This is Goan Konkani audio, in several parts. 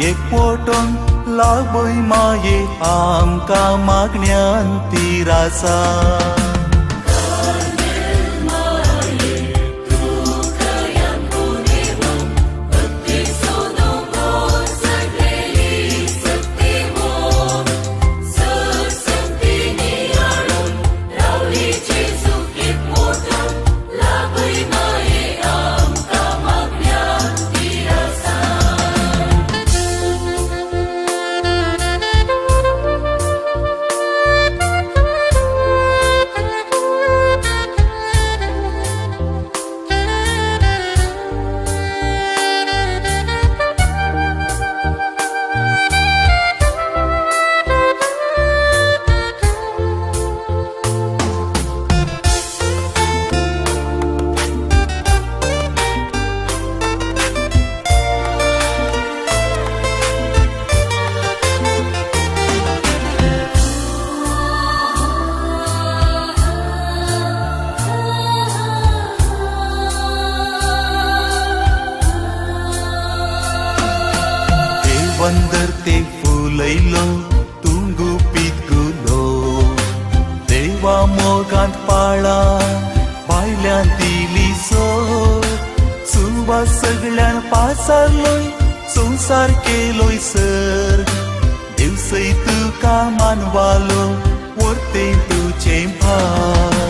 एकवटून लाभय माये आमकां मागण्यान तिरासा. वंदर ते फुलयलो तूं गुपीत गुलो देवा मोगांत पाळा भायल्यान दिली सो सुवास सगळ्यान पासारलोय संवसार केलोय सर देवसय तुका मानवालो वर्ते तुजें भाग.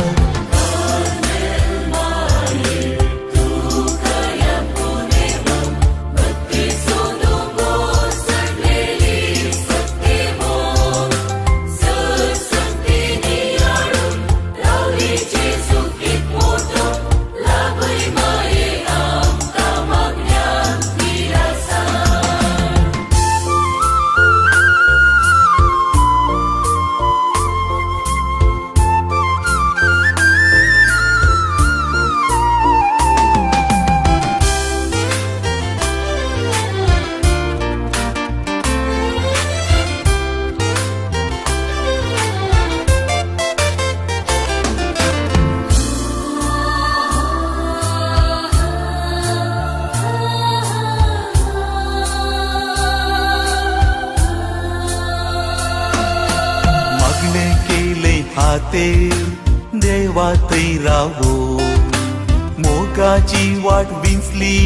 देवा थंय रावो मोगाची वाट विंचली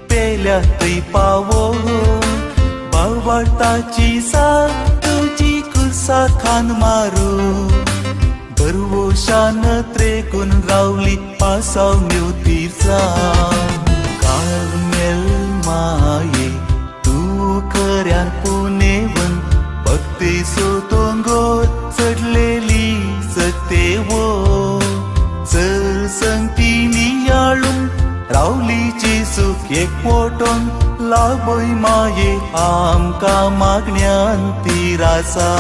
पेल्या थंय पावो बावटाची सा तुजी कुर्सा खान मारू बरवशान त्रेकून रावली पासाव तिर्सा. कार्मेल माये तूं खऱ्यान पुनेवन भक्ती सो दोंगोर चडलेली सत्तेवो सर संगती नियाळून रावलीची सुख एकवटून लाभय माये आमकां मागण्यान तिरासा.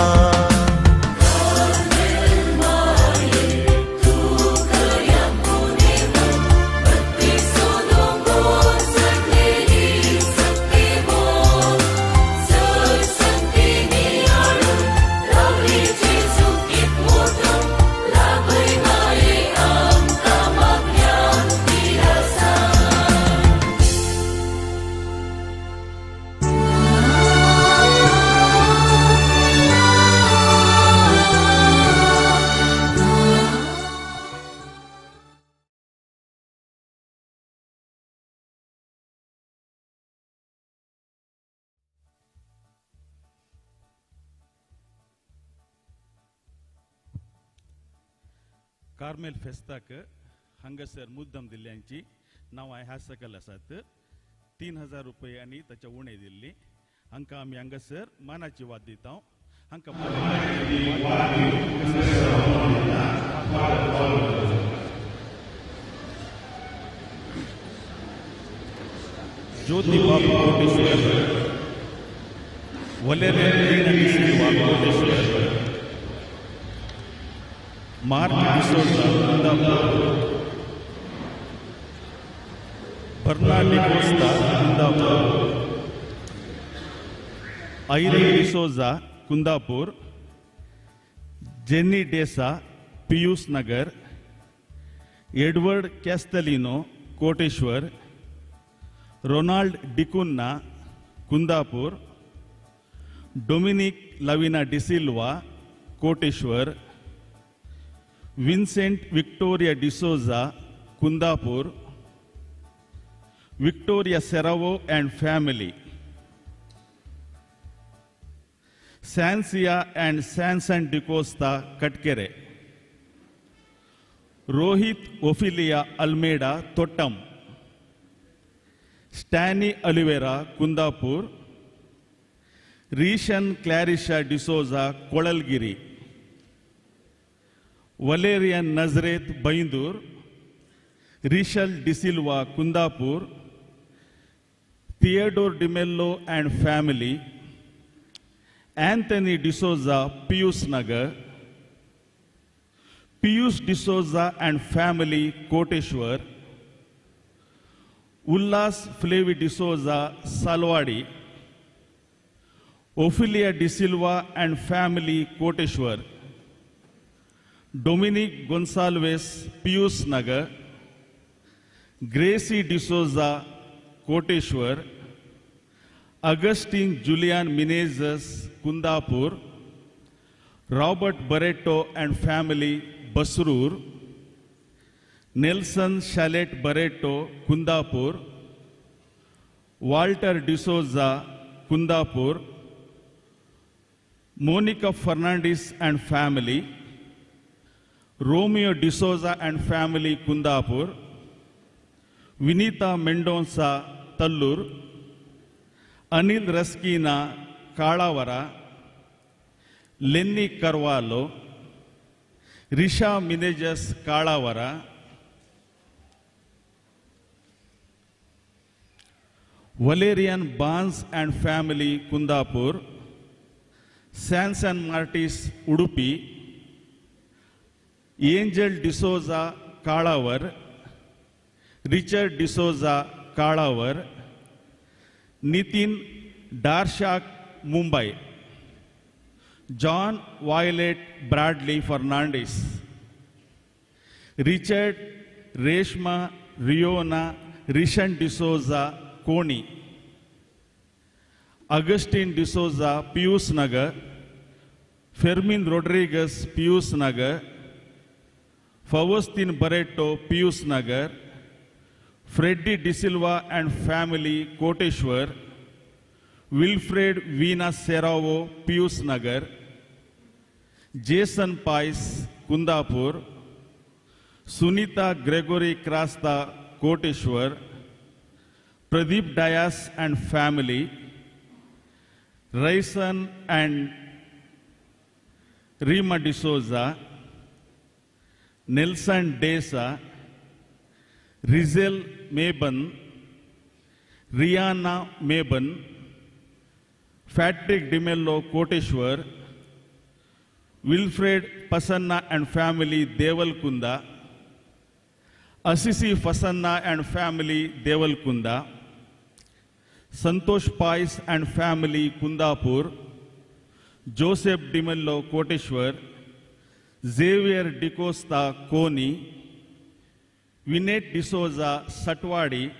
कार्मेल फेस्ताक हांगासर मुद्दम दिल्ल्यांची नांवां ह्या सकयल आसात. 3000 रुपये आनी ताच्या उणें दिल्ली हांकां आमी हांगासर मानाची वाद दिता. हांकां Jyoti Babu Koteshwar, Valerian Silva Koteshwar, Mark D'Souza Kundapur, Bernard D'Costa Kundapur, Irene D'Souza Kundapur, Jenny D'Sa Pius Nagar, Edward Castelino Koteshwar, Ronald D'Cunha Kundapur, Dominic Lavina D'Silva Koteshwar, Vincent Victoria D'Souza Kundapur, Victoria Serrao and family, Sancia and Sanson D'Costa Katkere, Rohit Ophelia Almeida Thottam, Stany Oliveira Kundapur, Rishan Clarisha D'Souza Kolalgiri, Valerian Nazareth Baindur, Rishal D'Silva Kundapur, Theodore D'Mello and family, Anthony D'Souza Pius Nagar, Pius D'Souza and family Koteshwar, Ullas Flavi D'Souza Salwadi, Ophelia D'Silva and family Koteshwar, Dominic Gonsalves Pius Nagar, Gracie D'Souza Koteshwar, Augustine Julian Menezes Kundapur, Robert Barreto and family Basrur, Nelson Shalet Barreto Kundapur, Walter D'Souza Kundapur, Monica Fernandez and family, Romeo D'Souza and family Kundapur, Vinita Mendonca Tallur, Anil Raskina Kalavara, Lenny Carvalho, Risha Menezes Kalavara, Valerian Barnes and family Kundapur, Sansan Martis Udupi, Angel D'Souza Kalavar, Richard D'Souza Kalavar, Nitin Darshak Mumbai, John Violet Bradley Fernandez, Richard Reshma Riona Rishan D'Souza Koni, Augustine D'Souza Pius Nagar, Fermin Rodrigues Pius Nagar, Faustin Barreto Pius Nagar, Freddy D'Silva and family Koteshwar, Wilfred Veena Serrao Pius Nagar, Jason Pais Kundapur, Sunita Gregory Krasta Koteshwar, Pradeep Dias and family, Raison and Rima D'Souza, Nelson Desa, Rizel Maben, Rihanna Maben, Patrick D'Mello Koteshwar, Wilfred Pasanna and family Devalkunda, Assisi Fasanna and family Devalkunda, Santosh Pais and family Kundapur, Joseph D'Mello Koteshwar, Xavier D'Costa Koni, Vinette D'Souza Satwadi,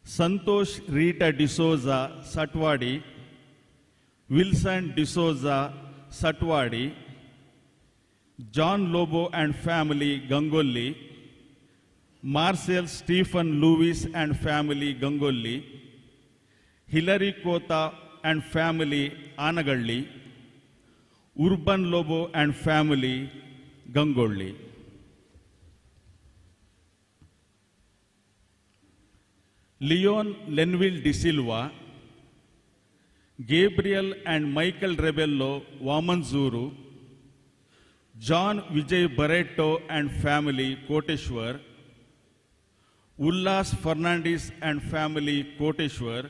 Santosh Rita D'Souza Satwadi, Wilson D'Souza Satwadi, John Lobo and family Gangolli, Marcel Stephen Lewis and family Gangolli, Hilary Kota and family Anagalli, Urban Lobo and family Gangolli. Leon Lenville D'Silva, Gabriel and Michael Rebello Vamanzuru, John Vijay Barreto and family Koteshwar, Ullas Fernandez and family Koteshwar,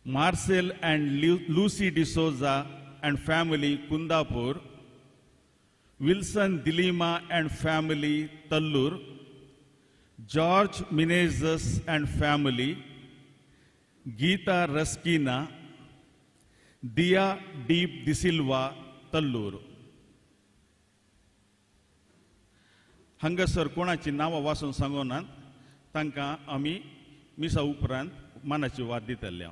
Marcel and Lucy D'Souza and family Kundapur, Wilson Dilima and family Tallur, George Menezes and family, Geeta Raskina, Diya Deep D'Silva Tallur. हांगासर कोणाची नांवां वाचून सांगोनात, तांकां आमी मिसा उपरांत मानाची वाद दितले.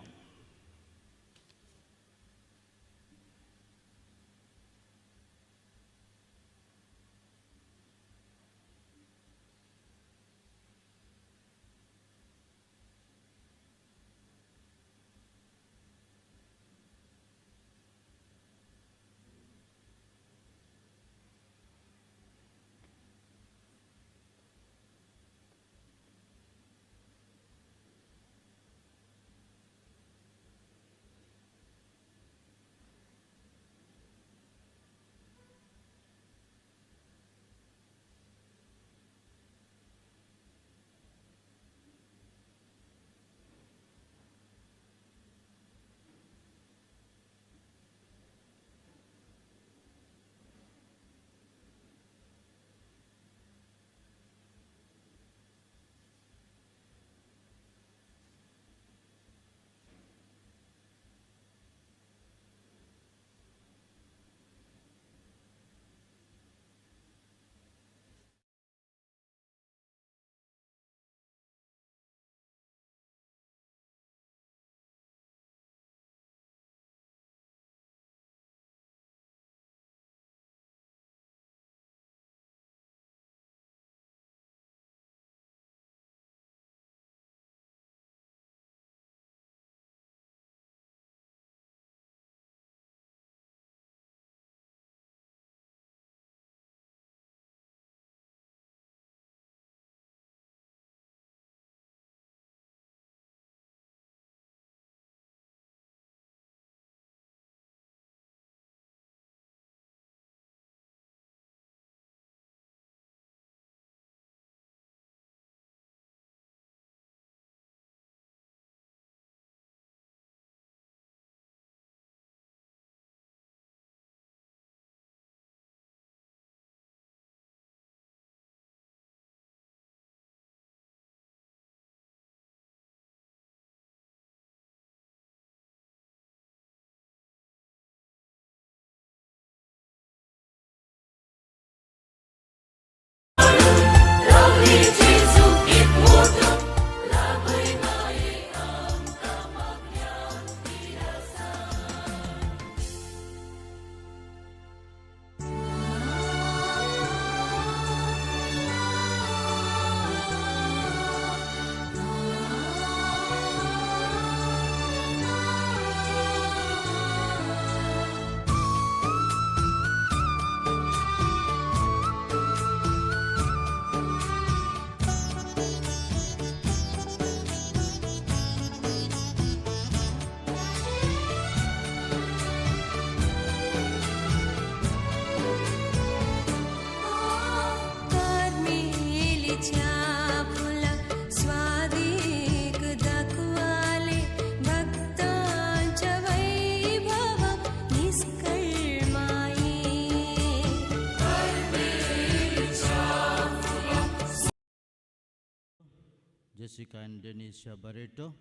Jessica and Denisha Barreto,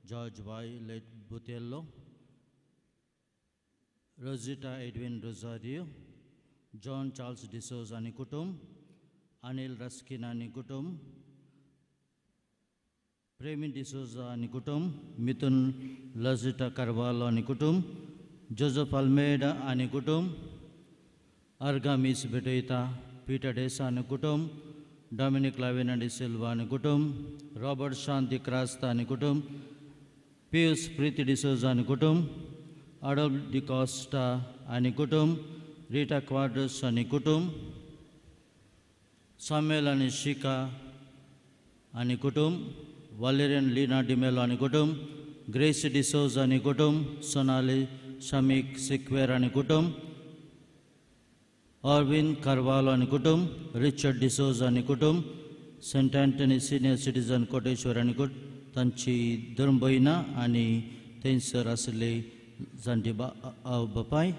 George Violet Butello, Rosita Edwin Rosario, John Charles D'Souza आनी कुटुंब, अनिल रस्किन आनी कुटुंब, प्रेमी डिसोजा आनी कुटुंब, मिथुन लजिटा कार्वालो आनी कुटुंब, जोजफ अल्मेडा आनी कुटुंब, अर्गामीस भेटयता, पीटर डेसा आनी कुटुंब, डॉमिनिक लाविना डिसिल्वा आनी कुटुंब, रॉबर्ट शांती क्रास्ता आनी कुटुंब, पियूस प्रीती डिसोजा आनी कुटुंब, अडोल्फ डिकॉस्टा आनी कुटुंब, रिटा क्वाड्रस आनी कुटुंब, सामेल आनी शिका आनी कुटुंब, वालेरियन लीना डिमेलो आनी कुटुंब, ग्रेसी डिसोजा आनी कुटुंब, सोनाली शमीक सिक्वेर आनी कुटुंब, ऑर्विन कार्वालो आनी कुटुंब, रिचर्ड डिसोजा आनी कुटुंब, Saint Anthony senior citizen Koteshwar आनी तांची धर्मभयणां आनी थंयसर आशिल्ली जाणटी बापाय,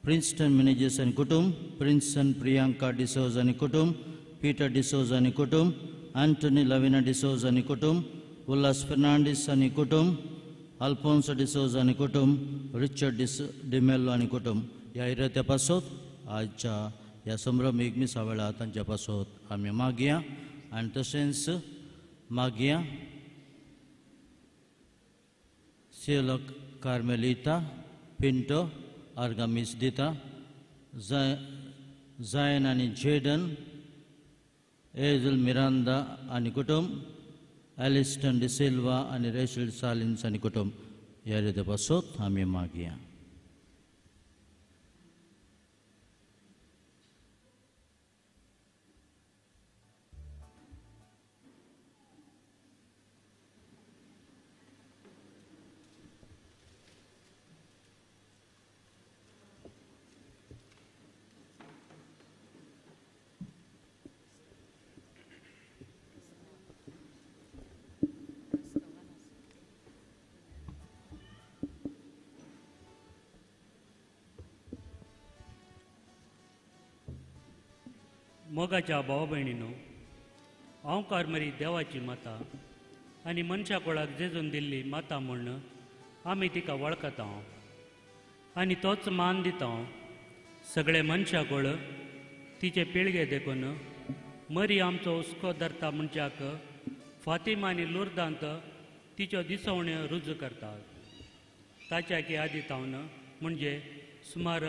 प्रिन्स्टन मिनेजस आनी कुटुंब, प्रिन्सन प्रियांका डिसोज आनी कुटुंब, पीटर डिसोज आनी कुटुंब, आंटनी लविना डिसोज आनी कुटुंब, उल्हास फेर्नांडीस आनी कुटुंब, अल्फोन्सो डिसोज आनी कुटुंब, रिचर्ड डिमेल्लो आनी कुटुंब. ह्या इराद्या पासत आजच्या ह्या संभ्रमीक मिसा वेळार तांच्या पासत आमी मागया आनी तशेंच मागया सेलक कार्मेलिता पिंटो आर्गामीस दिता, जायन आनी जेडन, एजल मिरांदा आनी कुटुंब, एलिस्टन डिसिल्वा आनी रेशल सालिन्स आनी कुटुंब. ह्या रिते पासत आमी मागया. मोगाच्या भाव भयणीनो, हांव कार्मरी देवाची माता आनी मनशा कोळाक जेजून दिल्ली माता म्हूण आमी तिका वळखता आनी तोच मान दिता. सगळे मनशा कोळ तिचे पिळगे देखून मरी आमचो हुस्को धरता म्हणच्याक फातिमा आनी लुर्दांत तिच्यो दिसवण्यो रुजू करतात. ताच्या की आदी तावन म्हणजे सुमार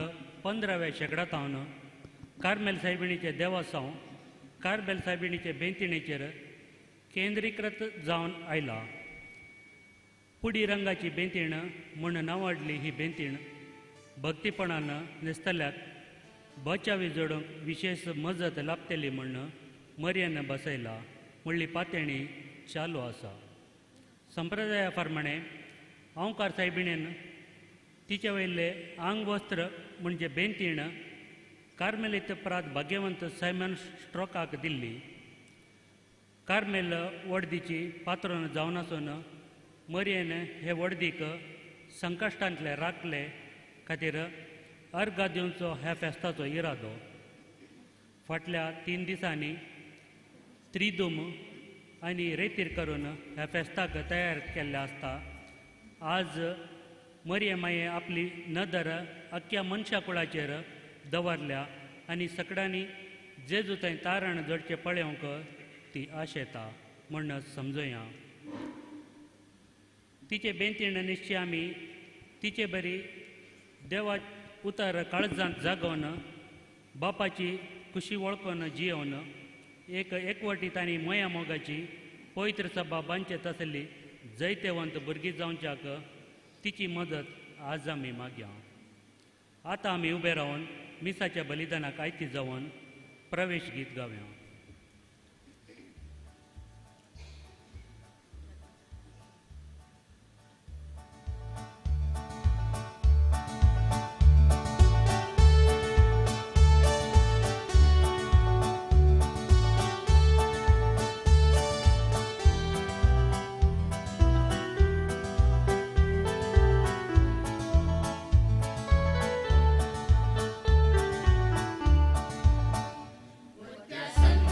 15व्या शेंकड्या तावन कार्मेल सायबिणीचे देवासांव कार्मेल सायबिणीचे बेंतिणेचेर केंद्रीकृत जावन आयला. पुडी रंगाची बेंतीण म्हूण नांवाडली ही बेंतीण भक्तीपणान न्हेसतल्याक बचावी जोडूंक विशेश मजत लाभतली म्हूण मर्यान बसयला म्हणली पातेणी चालू आसा. संप्रदाया प्रमाणे ओंकार सायबिणेन तिचे वयले आंगवस्त्र म्हणजे बेंतीण कार्मेलीत प्रात भाग्यवंत सायमन स्ट्रोकाक दिल्ली. कार्मेल वडदीची पात्रोन जावन आसून मरयेन हे वडदीक संकश्टांतले राखले खातीर अर्घा दिवचो ह्या फेस्ताचो इरादो. फाटल्या 3 दिसांनी त्रिदूम आनी रेतीर करून ह्या फेस्ताक तयार केल्लें आसता. आज मरये माये आपली नदर अख्ख्या मनशा कुळाचेर दवरल्या आनी सगळ्यांनी जेजू थंय तारण जोडचें पळोवंक ती आशेता म्हूण समजुया. तिचे बेंतीण निश्चय आमी तिचे बरी देवा उतर काळजांत जागोवन बापाची खुशी वळखून जियोवन एक एकवटीत आनी मोया मोगाची पवित्र सभा बांदचे तसली जैतेवंत भुरगीं जावच्याक तिची मदत आज आमी मागया. आतां आमी उबे रावन मिसाच्या बलिदानाक आयती जावन प्रवेश गीत गावया. Yes.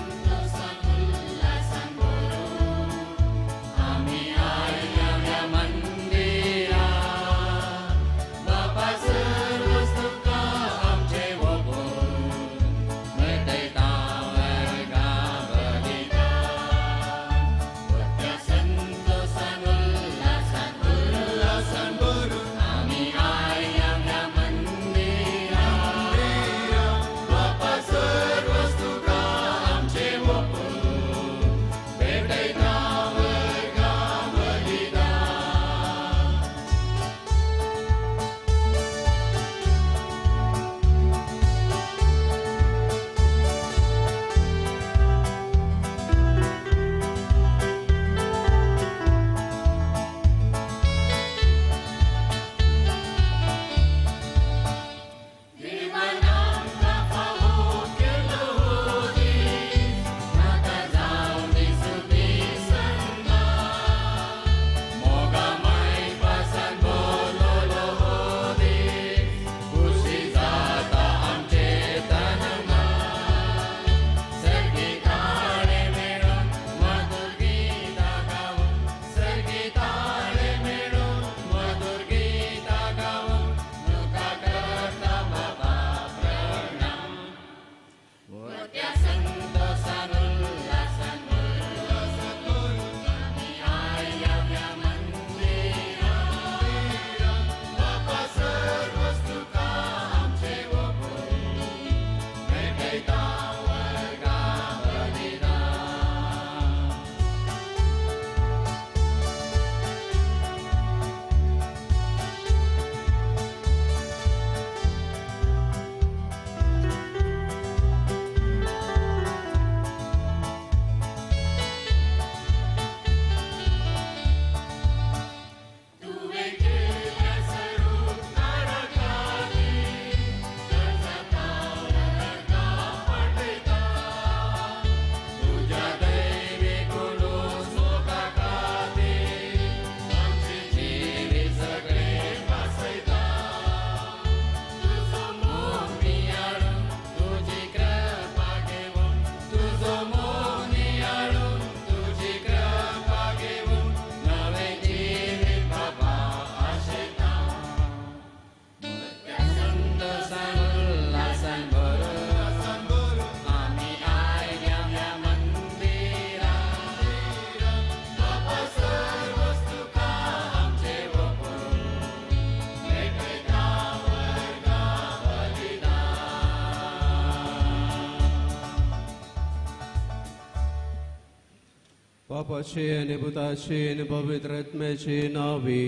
बापाचे आनी पुताचे आनी पवित्र आत्म्याचे नांवी.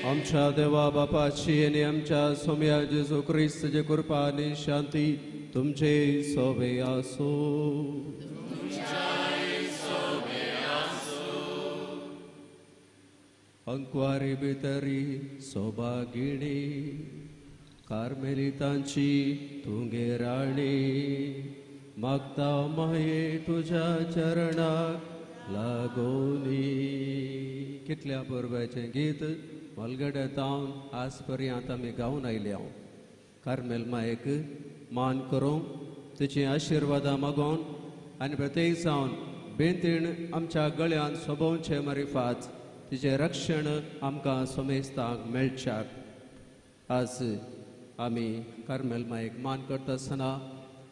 आमच्या देवा बापाची आनी आमच्या सोम्या जेजू क्रिस्तचे कृपा आनी शांती तुमचे सोबे आसूं. अंकवारी भितरी सोबागिणी कार्मेलितांची तुगे राणी मागता माये तुज्या चरणाक लागोनी. कितल्या परब्याचें गीत मलगड्या तावन आज पर्यंत आमी गावन आयले हांव. कार्मेल मायेक मान करूंक तिची आशिर्वादां मागोवन आनी प्रत्येक जावन बेंतीण आमच्या गळ्यांत सोबोवचें मारिफात तिचें रक्षण आमकां समेस्तांक मेळच्याक. आज आमी कार्मेल मायेक मान करता आसतना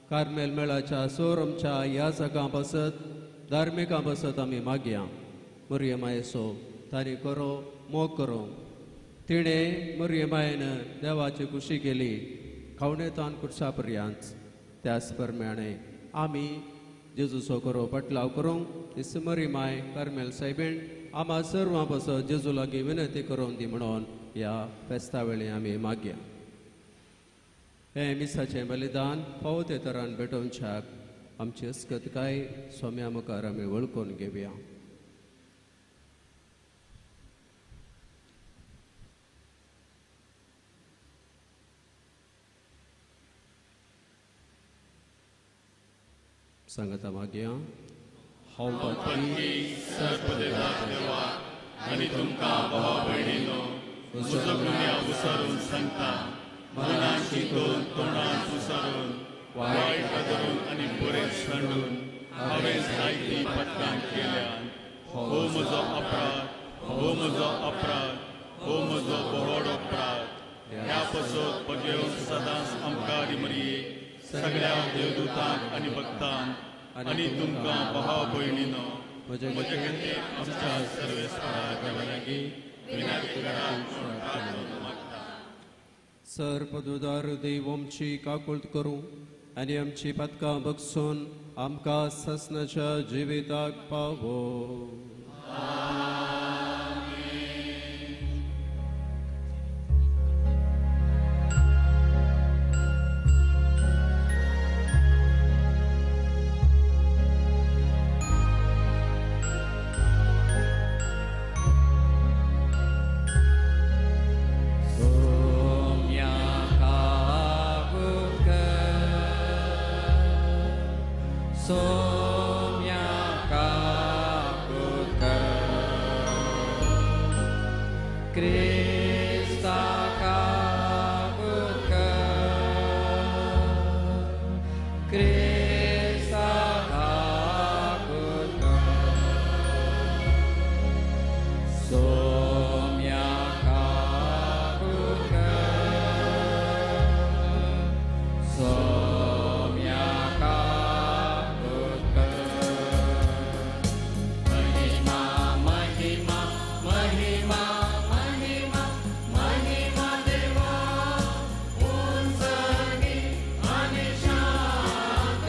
कार्मेल मेळाच्या सोर आमच्या याजकां पासत धार्मिकां पासत आमी मागया. मरिये मायेचो तारी करो मोग करो. तिणें मरिये मायेन देवाची खुशी केली खावणेतान कुर्सा पर्यंत. त्याच प्रमाणे आमी जेजूचो करो पटलाव करूंक तीच मरी माय कार्मेल सायबीण आमा सर्वां पासत जेजू लागीं विनंती करून दी म्हणून ह्या फेस्ता वेळी आमी मागया. हें मिसाचें बलिदान फावो ते तरान भेटोवच्याक आमची अस्कतकाय सोम्या मुखार आमी वळखून घेवया. सांगता मागया. हांव पातकी सर्वदेवा आनी तुमकां भावा भयणीनो म्हजो गुन्यांव विसरून सांगता. मनान चिंतून तोंडान सुसारून वायट धरून आनी बरें सांडून हांवें जायतीं पातकां केल्यान. हो म्हजो अपराध, हो म्हजो अपराध, हो म्हजो बहोड अपराध. ह्या पासत बगेवन सदांच आमकां मरिये सगळ्या देवदूतांक आनी भक्तांक आनी तुमकां भाव भयणीनो म्हजे खातीर आमच्या सर्वेस्परा देवा लागीं विनंती करात. सर पदुदार देव आमची काकुळट करूं आनी आमची पातकां बगसून आमकां ससनाच्या जिविताक पावो. महिमा महिमा महिमा महिमा महिमा देवा उंचनी आणि शांत.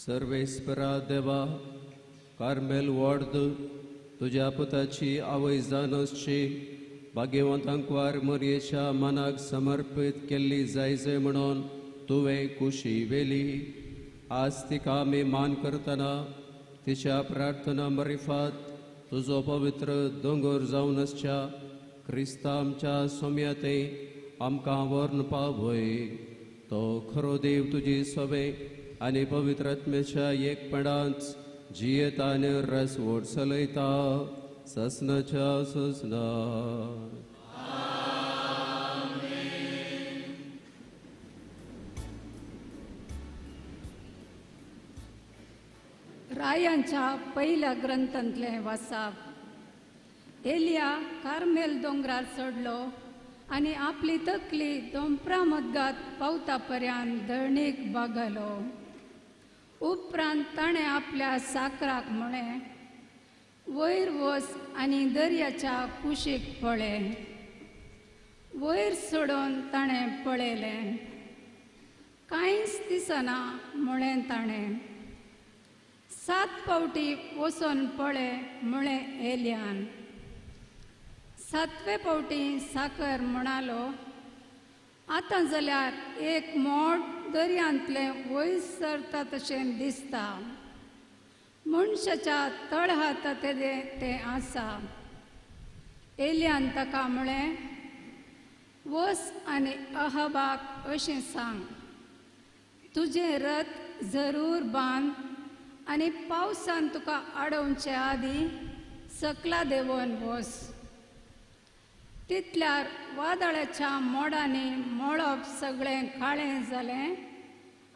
सर्वेस्परा देवा, कार्मेल वॉर्द तुज्या पुताची आवय जावन भाग्यवंतांकवार मरयेच्या मनाक समर्पीत केल्ली जायजय म्हणून तुवें कुशी वेली. आज तिका आमी मान करतना तिच्या प्रार्थना मरिफात तुजो पवित्र दोंगर जावन आसच्या क्रिस्ता आमच्या सोम्याते आमकां वर्ण पावय. तो खरो देव तुजी सवे आनी पवित्र आत्म्याच्या एकपणांत जियेता आनी रस वोट चलयता ससनाच्या ससना. रायांच्या पहिल्या ग्रंथांतलें वासाप. एलिया कार्मेल दोंगरार चडलो आनी आपली तकली दोंपरा मदगात पावता पर्यंत धरणीक बागलो. उपरांत ताणें आपल्या साकराक म्हळें, वयर वच आनी दर्याच्या कुशीक पळय. वयर सोडून ताणें पळयलें, कांयच दिसना म्हळें ताणें. 7 फावटी वचून पळय म्हळें एलियान. 7वे फावटी साकर म्हणालो, आतां जाल्यार एक मोड दर्यांतलें वयर सरता तशें दिसता, मनशाच्या तळहाता तेदें तें आसा. एलियान ताका म्हळें, वच आनी अहबाक अशें सांग, तुजें रथ जरूर बांद आनी पावसान तुका आडोवचे आदीं सकला देंवोन वच. तितल्यार वादळाच्या मोडांनी मळब सगळें काळें जालें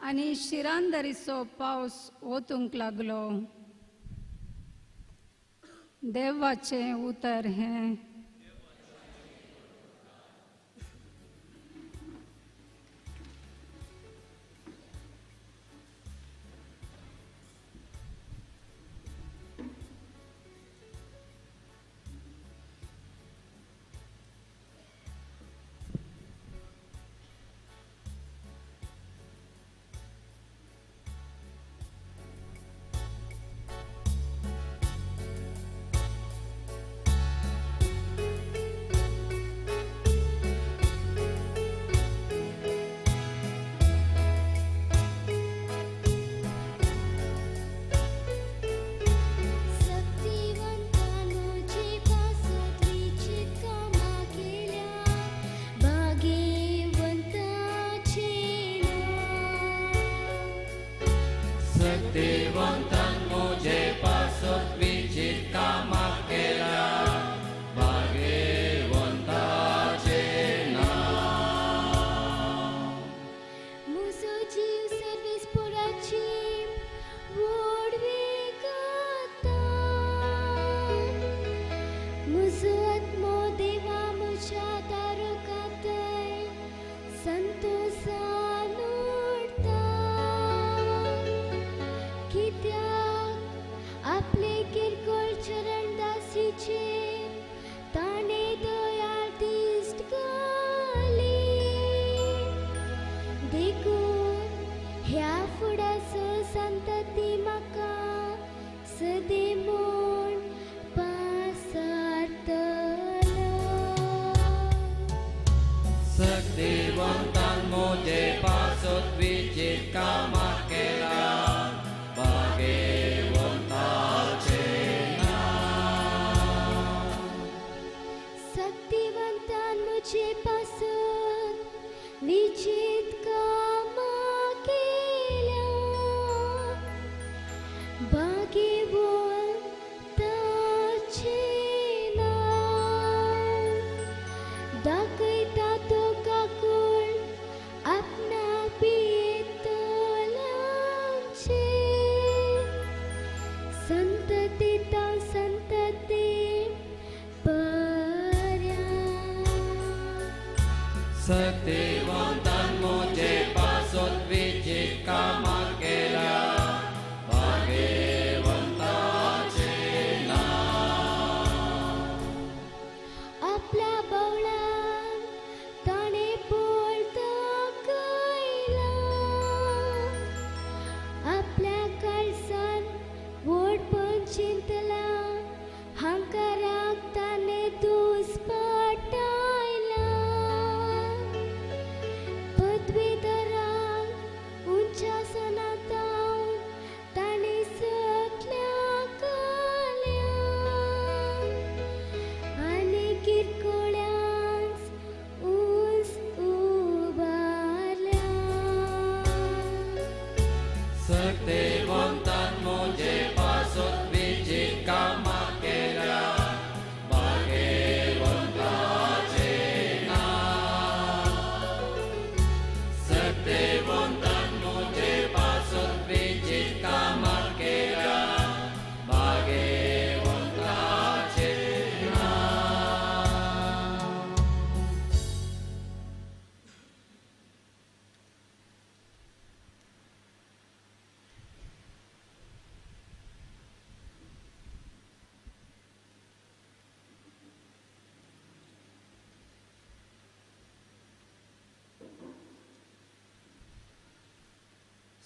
आनी शिरांदरीचो पावस ओतूंक लागलो. देवाचें उतर हें.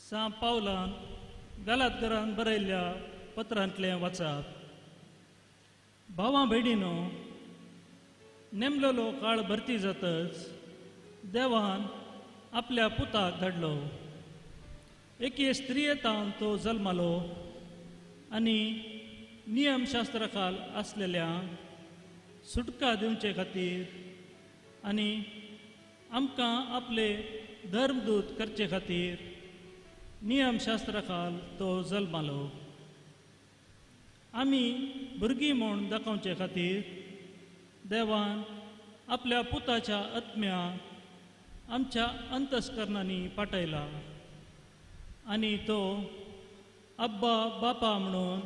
सां पावलान गालातकरान बरयल्ल्या पत्रांतलें वाचात. भावां भयणीनो, नेमलेलो काळ भरती जातच देवान आपल्या पुताक धाडलो. एके स्त्रियेतान तो जल्मालो आनी नियमशास्त्राखाल आसलेल्या सुटका दिवचे खातीर आनी आमकां आपले धर्मदूत करचे खातीर नियमशास्त्राखाल तो जल्मालो. आमी भुरगीं म्हूण दाखोवचे खातीर देवान आपल्या पुताच्या आत्म्याक आमच्या अंतस्करणांनी पाठयला आनी तो अब्बा बापा म्हणून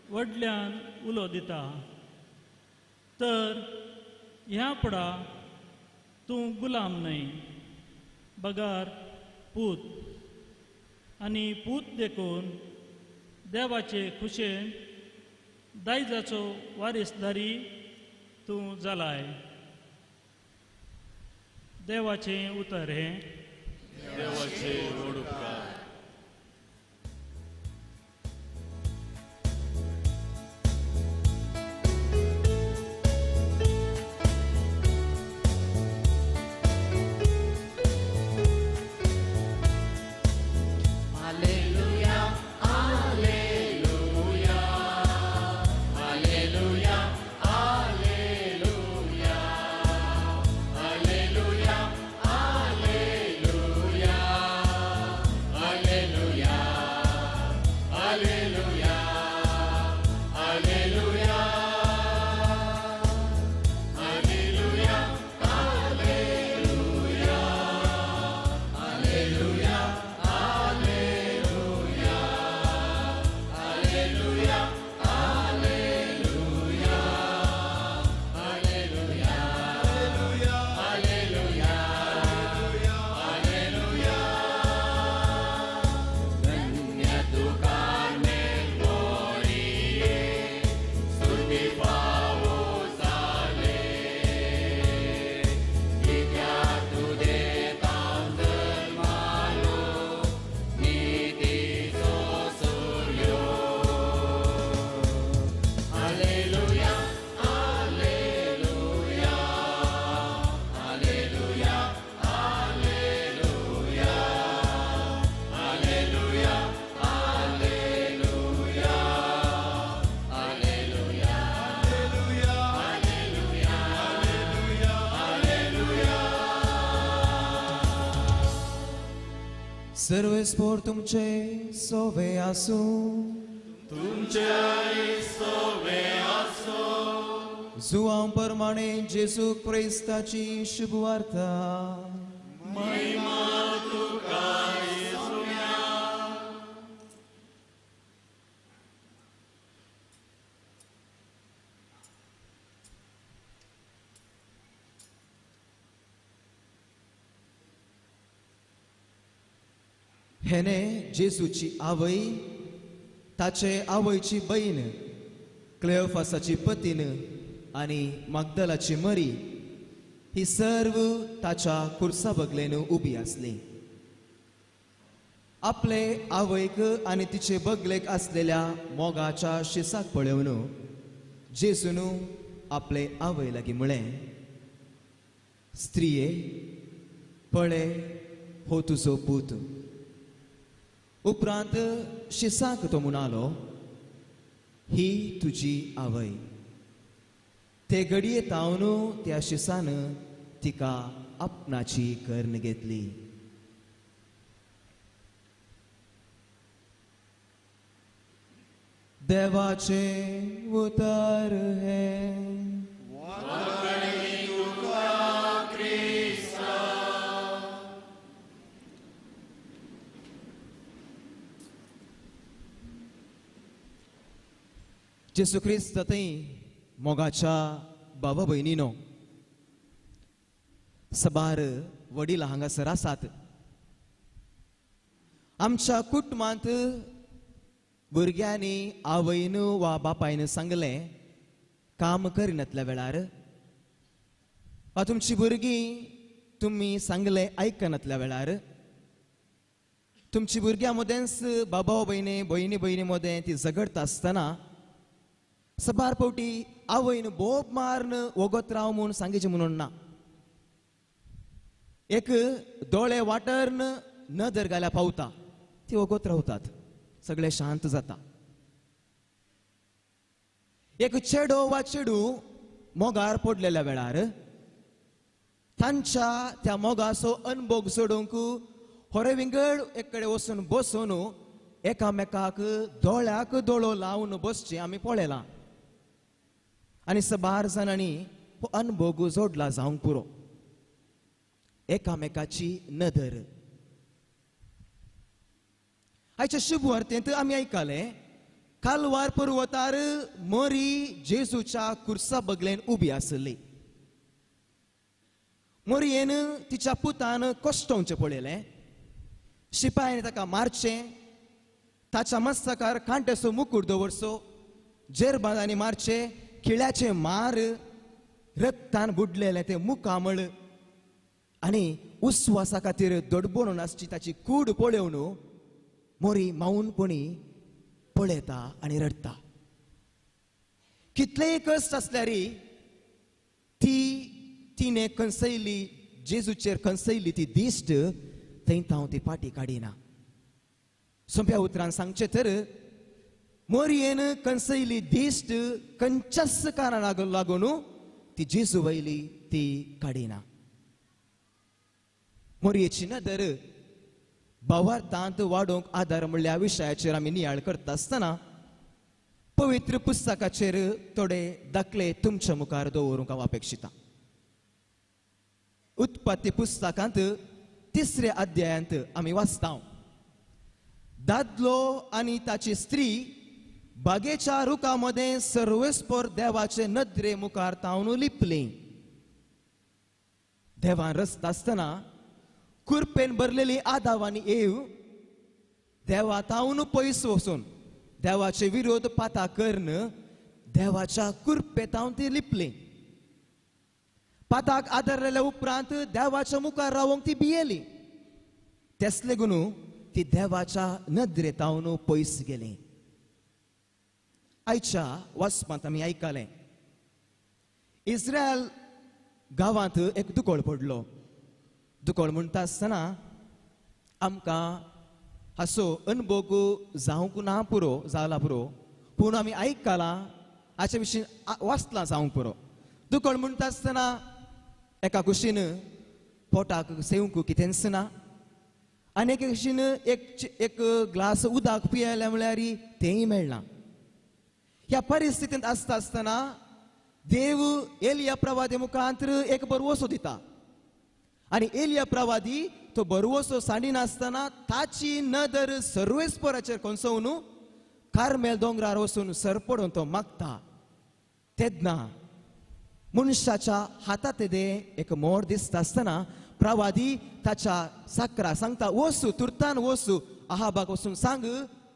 व्हडल्यान उलो दिता. तर ह्या पडा तूं गुलाम न्हय बगार पूत, आनी पूत देखून देवाचे खुशेन दायजाचो वारीसदारी तूं जालाय. देवाचें उतर हें. देवाचे व्हड उपकार. सर्वेस्पोर तुमचे सोवे आसूं, तुमचे सोवे आसूं. जुवां परमाणे जेजू क्रिस्ताची शुभवार्ता. महिमा तुका येसुया. हेने जेजूची आवय, ताचे आवयची बहीण, क्लेओफासाची पतीन आनी मागदलाची मरी ही सर्व ताच्या कुर्सा बगलेन उबी आसली. आपले आवयक आनी तिचे बगलेक आसलेल्या मोगाच्या शिसाक पळोवन जेजून आपले आवय लागीं म्हळें, स्त्रिये पळय हो तुजो पूत. उपरांत शिसाक तो म्हणालो, ही तुजी आवय. ते घडये तावन त्या शिसान तिका आपणाची कर्ण घेतली. देवाचें उतर हें. जेसू क्रिस्त थंय मोगाच्या बाबा भयणीनो, सबार वडील हांगासर आसात. आमच्या कुटुंबांत भुरग्यांनी आवयन वा बापायन सांगलें काम करिनातल्या वेळार, वा तुमची भुरगीं तुमी सांगलें आयकनातल्या वेळार, तुमची भुरग्यां मदेंच बाबा भयणी भयणी भयणी मदें ती झगडता आसतना सबार फावटी आवयन बोब मारून वगत राव म्हूण सांगचें म्हणून ना, एक दोळे वाटर्न नदर घाल्या पावता ती वगत रावतात, सगळे शांत जाता. एक चेडो वा चेडू मोगार पडलेल्या वेळार तांच्या त्या मोगाचो अनभोग सोडूंक होरे विंगड एक कडेन वचून बसून एकामेकाक दोळ्याक दोळो लावन बसचें आमी पळयलां आनी सबार जाणांनी हो अनभोग जोडला जावंक पुरो. एकामेकाची नदर. आयच्या शुभ वार्तेंत आमी आयकलें कालवार पर्वतार मरी जेजूच्या कुर्सा बगलेन उबी आसली. मोरयेन तिच्या पुतान कश्टोवचें पळयलें, शिपायान ताका मारचें, ताच्या मस्तकार कांट्याचो मुकूट दवरचो, जेरबांदांनी मारचें, खिळ्याचें मार, रक्तान बुडलेलें तें मुखामळ आनी उस्वासा खातीर दडबडून आसची ताची कूड पळोवन मोरी माऊनपणी पळयता आनी रडटा. कितलेय कश्ट आसल्यार ती तिणें खंसयली, जेजूचेर खंसयली ती दिश्ट थंय हांव ती फाटी काडिना. सोंप्या उतरान सांगचें तर मोरयेन खंसयली दिश्ट खंयच्याच कारणाक लागून ती जेजू वयली ती काडिना. मोरयेची नदर भावार्थांत वाडोवंक आदार म्हणल्या विशयाचेर आमी नियाळ करता आसतना पवित्र पुस्तकाचेर थोडे दाखले तुमच्या मुखार दवरूंक हांव अपेक्षिता. उत्पत्ती पुस्तकांत तिसऱ्या अध्यायांत आमी वाचता, दादलो आनी ताची स्त्री बागेच्या रुखा मदें सर्वेस्पर देवाचे नदरे मुखार तावन लिपली. देवान रस्ता आसतना कुरपेन भरलेली आदाव आनी एव देवा तावन पयस वचून देवाचे विरोध पाता करून देवाच्या कुरपे तावन ती लिपली. पाताक आदारलेल्या उपरांत देवाच्या मुखार रावंक ती भियेली, तेसले गुणू ती देवाच्या नदरे तावन पयस गेली. आयच्या वाचपांत आमी आयकलें इस्रायल गांवांत एक दुकळ पडलो. दुकळ म्हणटा आसतना आमकां हाचो अनभोग जावंक ना पुरो जाला पुरो, पूण आमी आयकलां हाचे विशीं वाचलां जावंक पुरो. दुकळ म्हणटा आसतना एका कुशीन पोटाक सेवंक कितेंच ना आनी एके कुशीन एक ग्लास उदक पियेलें म्हळ्यार तेंय मेळना. ह्या परिस्थितींत आसता आसतना देव एलिया प्रवादी मुखांत एक बरवसो दिता आनी एलिया प्रवादी तो बरवसो सांडिनासतना ताची नदर सर्वेस्पराचेर कोनसोवन कार्मेल दोंगरार वचून सरपडून तो मागता. तेन्ना मनशाच्या हातात तें एक मोर दिसता आसतना प्रवादी ताच्या साकरा सांगता, वसू तुर्तान वसू आहाबाक वचून सांग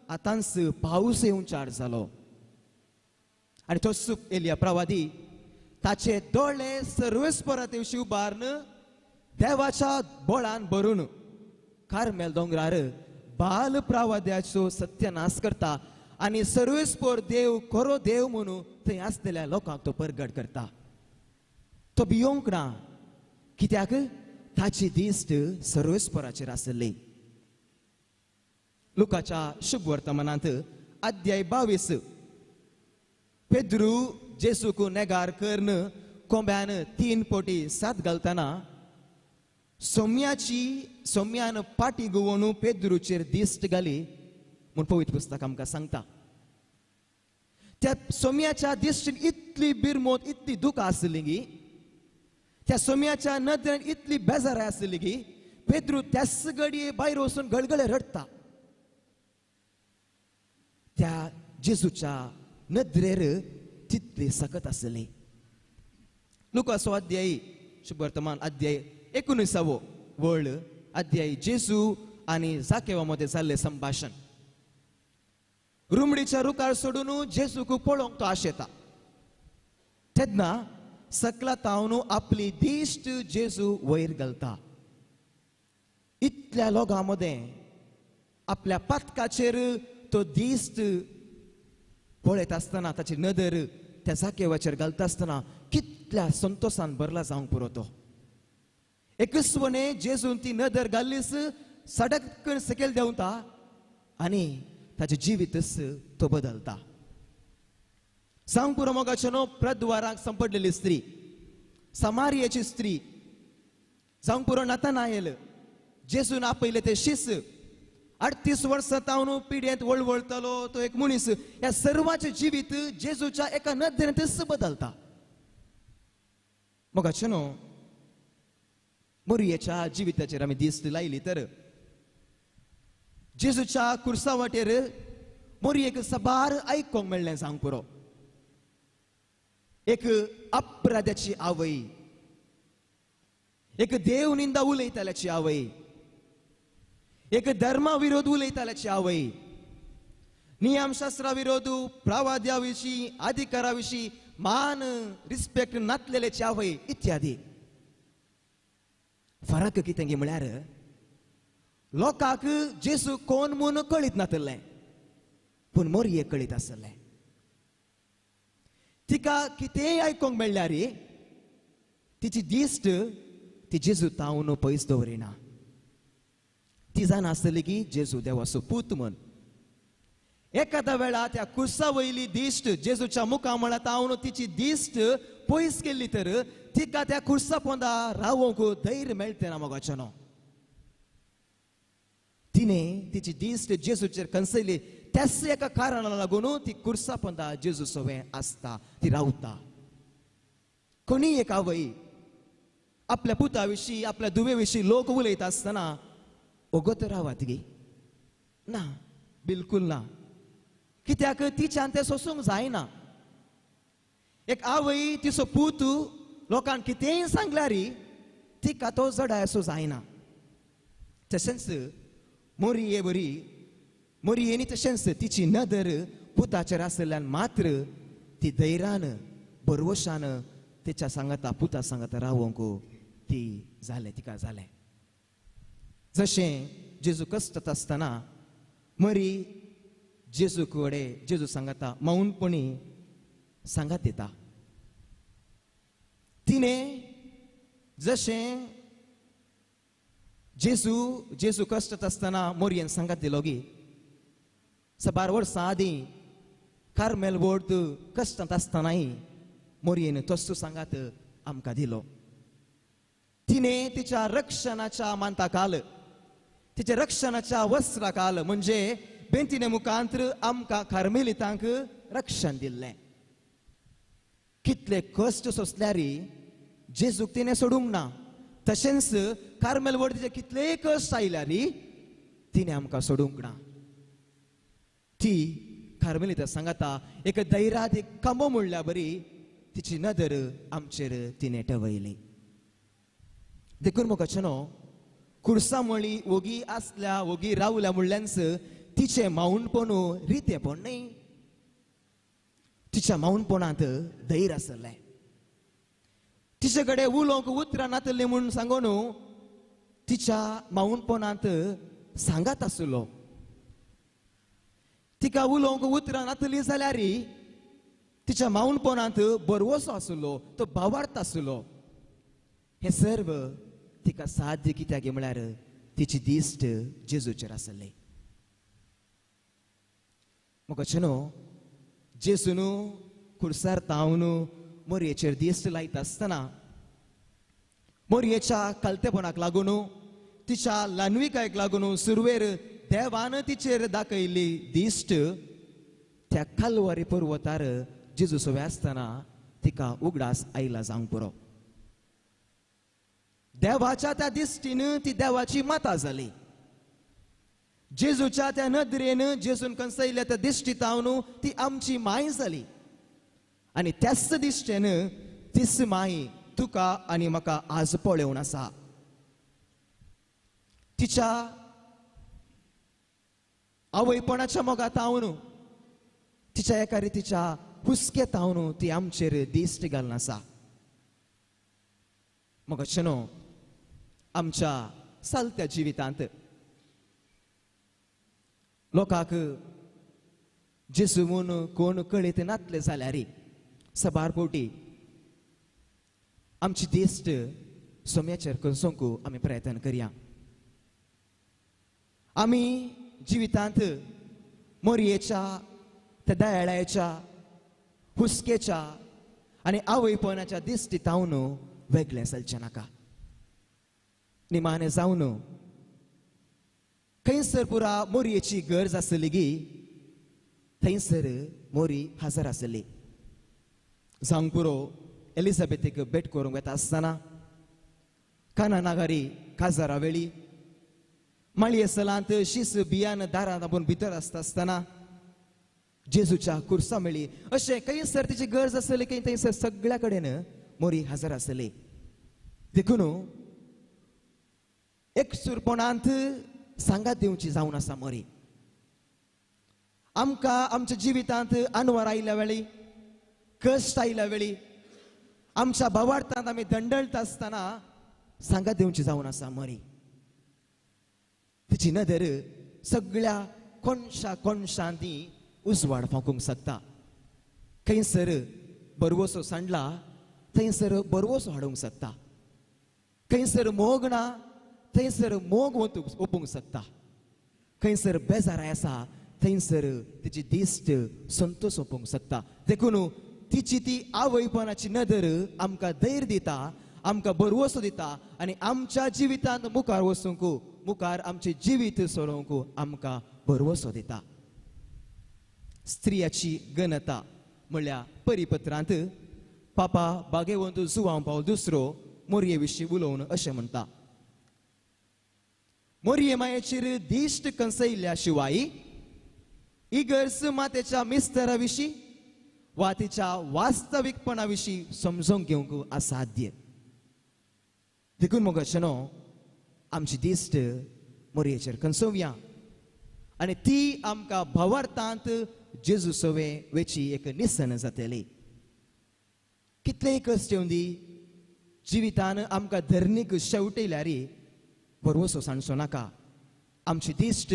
आतांच पावस येवंक जालो. आनी तो एलिया प्रवादी ताचे दोळे सर्वेस्परा तेवशी उबारून देवाच्या बळान भरून कार्मेल दोंगरार बाल प्रवाद्याचो सत्यनाश करता आनी सर्वेस्पर देव खरो देव म्हणून थंय आसलेल्या लोकांक तो परगट करता. तो भियोंक ना, कित्याक ताची दिश्ट सर्वेस्पराचेर आसली. लुकाच्या शुभ वर्तमानांत अध्याय 22 पेद्रू जेसूक नेगार करून कोंब्यान 3 पटी सात घालतना सोम्यान पाटी गोवोन पेद्रूचेर दिश्ट घाली म्हूण पवित्र पुस्तक आमकां सांगता. त्या सोम्याच्या दिश्टीन इतली बिरमोत इतली दुखां आसली गी, त्या सोम्याच्या नदरेन इतली बेजाराय आसली की पेद्रू त्याच घडये भायर वचून गळगळे रडटा. त्या जेजूच्या नदरेर तितली सकत आसली. लुकासो अध्यायी शुभ वर्तमान अध्याय 19 वळ अध्याय जेजू आनी जाकेवा मदें जाल्लें संभाशण. रुमडीच्या रुखार सोडून जेजूक पळोवंक तो आशेता. तेन्ना सकला तावन आपली दिश्ट जेजू वयर घालता. इतल्या लोकां मदें आपल्या पातकाचेर तो दिस्त पळयत आसतना ताची नदर त्या जाकेवाचेर घालता आसतना कितल्या संतोशान भरला जावंक पुरो तो. एकसवणे जेजून ती नदर घाल्लीच सडक सकयल देंवता आनी ताचें जिवीतच तो बदलता. जावंक पुरो मोगाचें न्हू प्रद्वाराक संपडलेली स्त्री, समारियेची स्त्री, जावंक पुरो नथानाएल, जेजून आपयले ते शिस, 38 वर्सां तावन पिड्येंत वळवळतलो तो एक मनीस, ह्या सर्वांचें जिवीत जेजूच्या एका नदरेंतच बदलता. मोगाचें न्हू मोरयेच्या जिविताचेर आमी दिश्ट लायली तर जेजूच्या कुर्सा वाटेर मोरयेक साबार आयकोंक मेळ्ळें जावंक पुरो. एक अपराध्याची आवय, एक देव निंदा उलयताल्याची आवय, एक धर्मा विरोध उलयताल्याची आवय, नियमशास्त्रा विरोध, प्रवाद्या विशीं, अधिकारा विशीं मान रिस्पेक्ट नातलेल्याची आवय इत्यादी. फरक कितें म्हळ्यार लोकांक जेजू कोण म्हूण कळीत नातलें पूण मोरयेक कळीत आसलें. तिका कितेंय आयकूंक मेळ्ळ्यार तिची दिश्ट ती जेजू तावन पयस दवरिना. ती जाणा आसतली की जेजू देवाचो पूत म्हूण. एखाद्या वेळा त्या कुर्सा वयली दिश्ट जेजूच्या मुखामळा तावन तिची दिश्ट पयस केल्ली तर तिका त्या कुर्सा पोंदा रावोंक धैर्य मेळटे ना मोगाचें न्हू. तिणें तिची दिश्ट जेजूचेर कंसयली त्याच एका कारणाक लागून ती कुर्सा पोंदा जेजू सवें आसता, ती रावता. कोणीय एक आवय आपल्या पुता विशीं, आपल्या धुवे विशीं लोक उलयता आसतना ओगोत रावात गी ना, बिलकूल ना. कित्याक तिच्यान तें सोसूंक जायना. एक आवय तिचो पूत लोकांक कितेंय सांगल्यार तिका तो जडाय असो जायना. तशेंच मोरये बरी मोरयेनी तशेंच तिची नदर पुताचेर आशिल्ल्यान मात्र ती धैर्यान भरवशान तिच्या सांगाता पुता सांगाता रावोंक ती जालें, तिका जालें. जशें जेजू कश्टत आसतना मरी जेजू कडेन जेजू सांगाता मौनपणी सांगात दिता. तिणें जशें जेजू जेजू कश्टत आसतना मोरयेन सांगात दिलो गी साबार वर्सां आदीं कार्मेल वोर्द कश्टांत आसतनाय मोरयेन तसो सांगात आमकां दिलो. तिणें तिच्या रक्षणाच्या मानता काल, तिच्या रक्षणाच्या वस्त्रा काल म्हणजे बेंतीने मुखांत्र आमकां कार्मेलितांक रक्षण दिल्लें. कितले कश्ट सोंसल्यार जेजूक तिणें सोडूंक ना. तशेंच कार्मेल वर्दीचे कितलेय कश्ट आयल्यार तिणें आमकां सोडूंक ना. ती कार्मेलिता सांगाता एक धैर्याद एक खांबो म्हणल्या बरी तिची नदर आमचेर तिणें ठेवयली. देखून म्हाका न्हू कुर्सा म्हळी ओगी आसल्या ओगी रावल्या म्हणल्यानच तिचें माऊनपण रितेपण न्हय, तिच्या माऊनपणांत धैर्य आसलें. तिचे कडेन उलोवंक उतरां नातली म्हूण सांगून तिच्या माऊनपणांत सांगात आसलो. तिका उलोवंक उतरां नातली जाल्यार तिच्या माऊनपणांत बरवसो आसलो, तो भावार्थ आसलो. हें सर्व तिका साध्य कित्याक म्हळ्यार तिची दिश्ट जेजूचेर आसली. म्हाका न्हू जेजून कुर्सार तावन मोरयेचेर दिश्ट लायता आसतना मोरयेच्या कालतेपणाक लागून तिच्या ल्हानविकायक लागून सुरवेर देवान तिचेर दाखयल्ली दिश्ट त्या कालवारी पर्वतार जेजू सवे आसतना तिका उगडास आयला जावंक पुरो. देवाच्या त्या दिश्टीन ती देवाची माता जाली. जेजूच्या त्या नदरेन जेजून कंसयल्या त्या दिश्टीतावन ती आमची माय जाली. आनी त्याच दिश्टेन तीच माय तुका आनी म्हाका आज पळोवन आसा. तिच्या आवयपणाच्या मोगातावन तिच्या एका रितीच्या हुस्केतावन ती आमचेर दिश्ट घालून आसा. म्हाका न्हू आमच्या चलत्या जिवितांत लोकांक जेजू म्हूण कोण कळीत नातले जाल्यार सबार पोटी आमची दिश्ट सोम्याचेर कसोवंक आमी प्रयत्न करया. आमी जिवितांत मोरयेच्या, त्या दयाळाच्या, हुस्केच्या आनी आवयपणाच्या दिश्टी तावन वेगळें चलचें नाका. निमाणें जावन खंयसर पुरा मोरयेची गरज आसली गी थंयसर मोरी हजर आसली. जावंक पुरो एलिझाबेथीक भेट करूंक वता आसतना, काना नागारी काजारा वेळी, माळये सलांत शीस बियान दारांत आपूण भितर आसता आसतना, जेजूच्या कुर्सा मेळी, अशें खंयसर तिची गरज आसली खंय थंयसर सगळ्या कडेन मोरी हजर आसली. देखून एकसुरपणांत सांगात दिवची जावन आसा मोरी. आमकां आमच्या जिवितांत अनवर आयल्या वेळी, कश्ट आयल्या वेळी, आमच्या भावार्थांत आमी दंडळटा आसतना सांगात दिवची जावन आसा मोरी. तिची नदर सगळ्या कोनशा कोनशांनी उजवाड फांकूंक शकता. खंयसर बरवसो सांडला थंयसर बरवसो हाडूंक शकता. खंयसर मोग ना थंयसर मोग ओपूंक शकता. खंयसर बेजाराय आसा थंयसर तिची दिश्ट संतोष ओपूंक शकता. देखून तिची ती आवयपणाची नदर आमकां धैर्य दिता, आमकां बरवसो दिता आनी आमच्या जिवितांत मुखार वचूंक, मुखार आमचें जिवीत सोडोवंक आमकां भरवसो दिता. स्त्रियाची गणता म्हणल्यार परिपत्रांत पापा बागेवंत जुवांव पावल दुसरो मोरये विशीं उलोवन अशें म्हणटा, मोरये मायेचेर दिश्ट कंसयल्ल्या शिवाय इगर्ज मातेच्या मिस्तरा विशीं वा तिच्या वास्तवीकपणा विशीं समजून घेवंक असाध्य. देखून मग अशें न्हू आमची दिश्ट मोरयेचेर कंसोवया आनी ती आमकां भावार्थांत जेजू सवे वेची एक निसन जातली. कितलेय कश्ट येवं दी, जिवितान आमकां धरणीक शेवटयल्यार भरवसो सांडचो नाका. आमची दिश्ट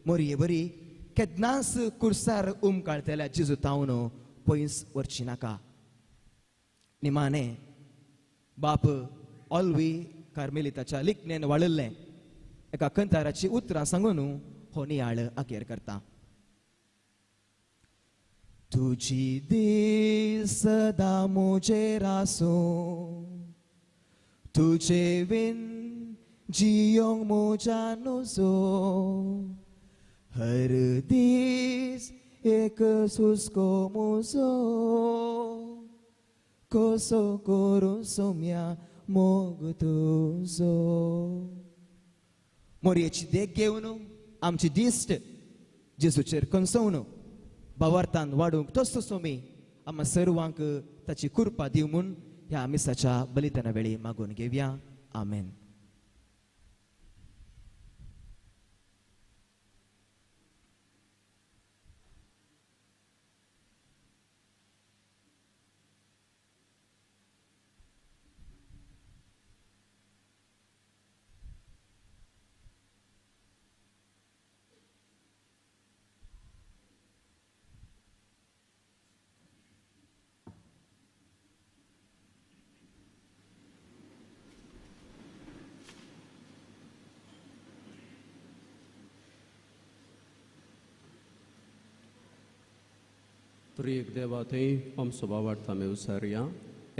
मोरये बरी केन्नाच कुर्सार उमकाळतल्या जेजू तावन पयस व्हरची नाका. निमाणें बाप ऑल्वी कार्मेलिताच्या लिखणेन वाळिल्लें एका कंताराची उतरां सांगून हो नियाळ अखेर करता. तुजी दीस सदां म्हजेर आसूं, तुजे विन जियोंक म्हज्या नुजो, हर दीस एक सुस्को म्हजो, कसो करूं सोम्या मोग तुजो. मोरयेची देख घेवन आमची दिश्ट जेजूचेर कंसोवन भावार्थान वाडूंक तसो सोमी आमकां सर्वांक ताची कृपा दिवं म्हूण ह्या मिसाच्या बलिदाना वेळी मागून घेवया. आमेन. त्रिएक देवा थंय आमचो बावार्थ आमी उसारया.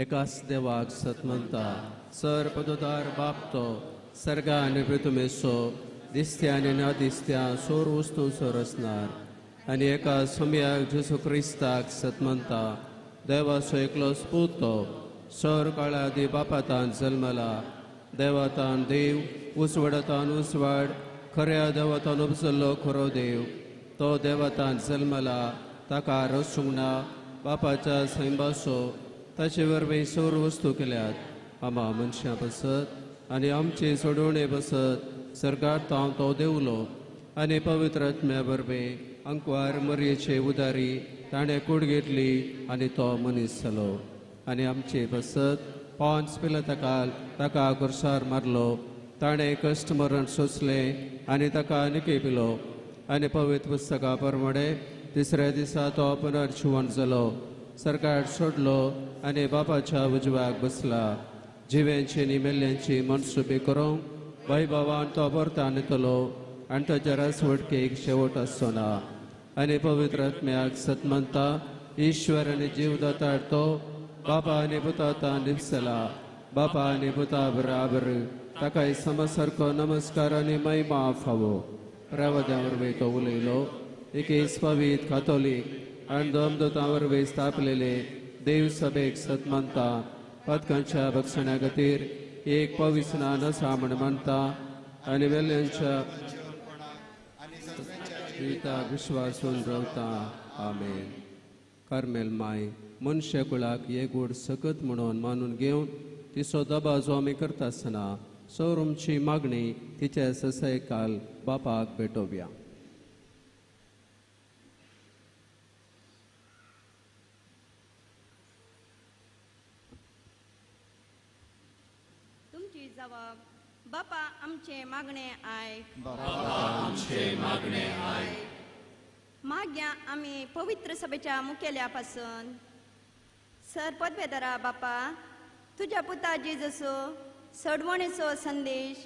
एकाच देवाक सतमंता सर पदोदार बाप तो सर्गा आनी पृथुमेचो दिसत्या आनी ना दिसत्या सोर वस्तू सोरसनार आनी एका सोम्याक जेजू क्रिस्ताक सतमंता देवाचो एकलो पूत तो सर काळा आदी बापातान जल्मला, देवातान देव, उजवाडातान उजवाड, खऱ्या देवातान उपजल्लो खरो देव, तो देवातान जल्मला, ताका रसूंक ना, बापाच्या सैंबाचो ताचे वरवीं सौर वस्तू केल्यात. आमा मनशां बसत आनी आमची सोडवणे बसत सरकार तांव तो देवलो आनी पवित्र आत्म्या वरवीं अंकवार मरयेचे उदारी ताणें कूड घेतली आनी तो मनीस जालो आनी आमचे बसत पांच पिलाताकाल ताका कुर्सार मारलो, ताणें कश्ट मरण सोंसलें आनी ताका निके पिलो आनी पवित्र पुस्तका प्रमाणे तिसऱ्या दिसा तो पुनर्जिवन जालो, सरकार सोडलो आनी बापाच्या उजव्याक बसला. जिव्यांची आनी मेल्ल्यांची मनसुबी करूंक वैभवान तो परतान येतलो आनी ताच्या रासवटकेक शेवट आसचो ना. आनी पवित्र आत्म्याक सतमंता ईश्वर आनी जीवदाता तो बापा आनी पुता लिपसला. बापा आनी पुता बराबर ताकाय समसारको नमस्कार आनी महिमा फावो. रावद्या वरवीं तो उलयलो. एके पवित्र कातोलीक आनी दमदोता वरवीं स्थापलेले देव सभेक सतमानता पदकांच्या भक्षणा खातीर एक पवित्र आसा म्हण मानता आनी वेल्यांच्या जिविताक विश्वासून रावता. आमेन. कार्मेल माय मनशा कुळाक एक गोड सकत म्हणून मानून घेवन तिचो दबाजो आमी करता आसतना सौरमची मागणी तिच्या ससायकाल बापाक भेटोवया. तुमची जबाब बापा आमचे मागणे आयक. आमचे मागणे आयक. माग्या आमी पवित्र सभेच्या मुखेल्या पासून सर पदवेदारा बापा तुज्या पुता जेजसो सडवणेचो संदेश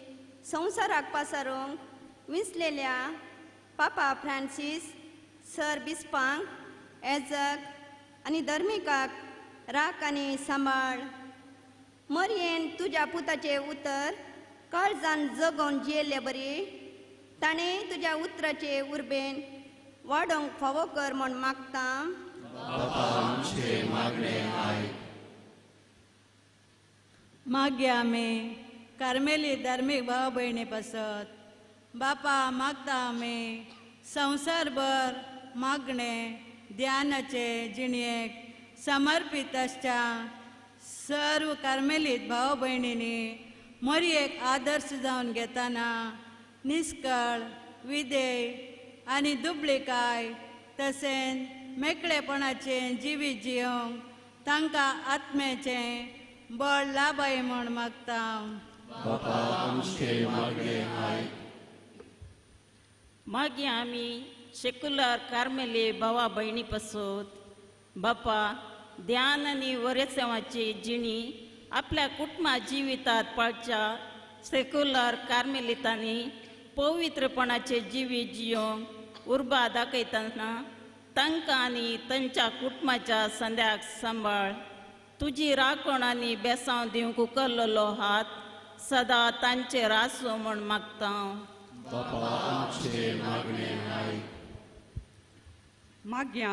संवसाराक पासारूंक विंचलेल्या पापा फ्रांसीस सर बिस्पांक एजक आनी धर्मिकाक राख आनी सांबाळ. मरयेन तुज्या पुताचें उतर काळजान जगोवन जियेल्ले बरी ताणें तुज्या उतराचे उर्बेन वाडोवंक फावो कर म्हूण मागता. मागया आमी कार्मेली धार्मीक भाव भयणी पासत बापा मागता आमी संवसारभर मागणे ध्यानाचे जिणेक समर्पीत आसच्या सर्व कार्मेलीत भाव भयणींनी मरयेक आदर्श जावन घेतना निस्कळ विधेय आनी दुबळीकाय तशेंच मेकळेपणाचें जिवीत जियोंक तांकां आत्म्याचें बळ लाबाय म्हूण मागता. मागीर आमी सेक्युलर कार्मेली भावा भयणी पासत बापा ध्यान आनी वरेसेवाची जिणी आपल्या कुटुंबा जिवितात पाळच्या सेक्युलर कार्मेलितांनी पवित्रपणाचे जिवीत जियोंक उर्बा दाखयतना तांकां आनी तांच्या कुटुंबाच्या संद्याक सांबाळ. तुजी राखण आनी बेसांव दिवंक उखल्लो हात सदा तांचेर आसूं म्हूण मागता. माग्या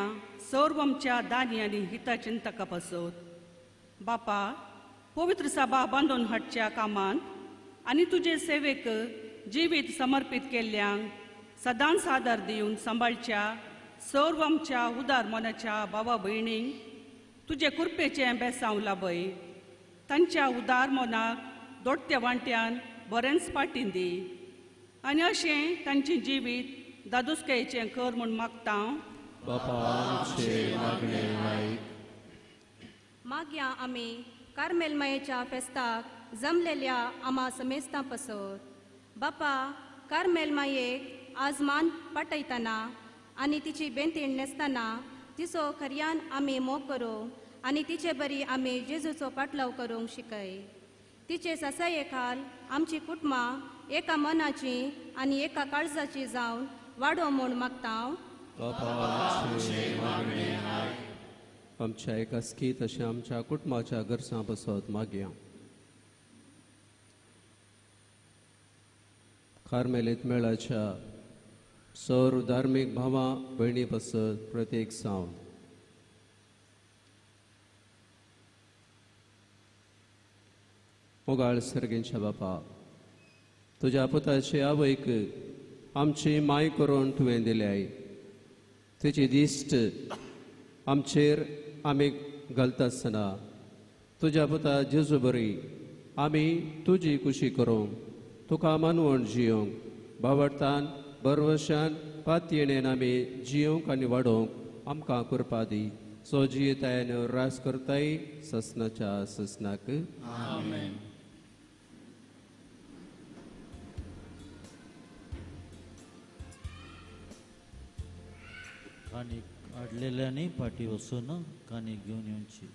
सर्व आमच्या दानी आनी हितचिंतका पासत बापा पवित्र सभा बांदून हाडच्या कामांत आनी तुजे सेवेक जिवीत समर्पीत केल्ल्यांक सदांच आदार दिवन सांबाळच्या सर्व आमच्या उदार मनाच्या भावा भयणींक तुजे कृपेचें बेसांव लाभय. तांच्या उदार मनाक दोडत्या वांट्यान बरेंच पाटीन दी आनी अशें तांचें जिवीत दादुसकायेचें कर म्हूण मागता. मागया आमी कार्मेल मायेच्या फेस्ताक जमलेल्या आमा समेस्तां पासत बापा कार्मेल मायेक आज मान पाटयतना आनी तिची बेंतीण न्हेसतना तिचो खऱ्यान आमी मोग करूंक आनी तिचे बरी आमी जेजूचो पाटलाव करूंक शिकय. तिचे सासाये खाल आमची कुटुंबां एका मनाची आनी एका काळजाची जावन वाडो म्हूण मागता. आमच्या एका स्की तशें आमच्या कुटुंबाच्या गरजां पासत मागया. कार्मेलीत मेळाच्या सर्व धार्मीक भावा भयणी पासत प्रत्येक सावन मोगाळ सर्गेंच्या बापा तुज्या पुताची आवयक आमची माय करून तुवें दिल्याय. तिची दिश्ट आमचेर आमी घालता आसतना तुज्या पुता जेजू बरी आमी तुजी कुशी करूंक तुका मानवण जियोंक बावडतान बरवशान पातयेणेन आमी जियोंक आनी वाडोवंक आमकां कृपा दी. सो जियेताय आनी रास करताय ससनाच्या ससनाक. आमेन. काणीक हाडलेल्यांनी फाटीं वचून काणीक घेवन येवची.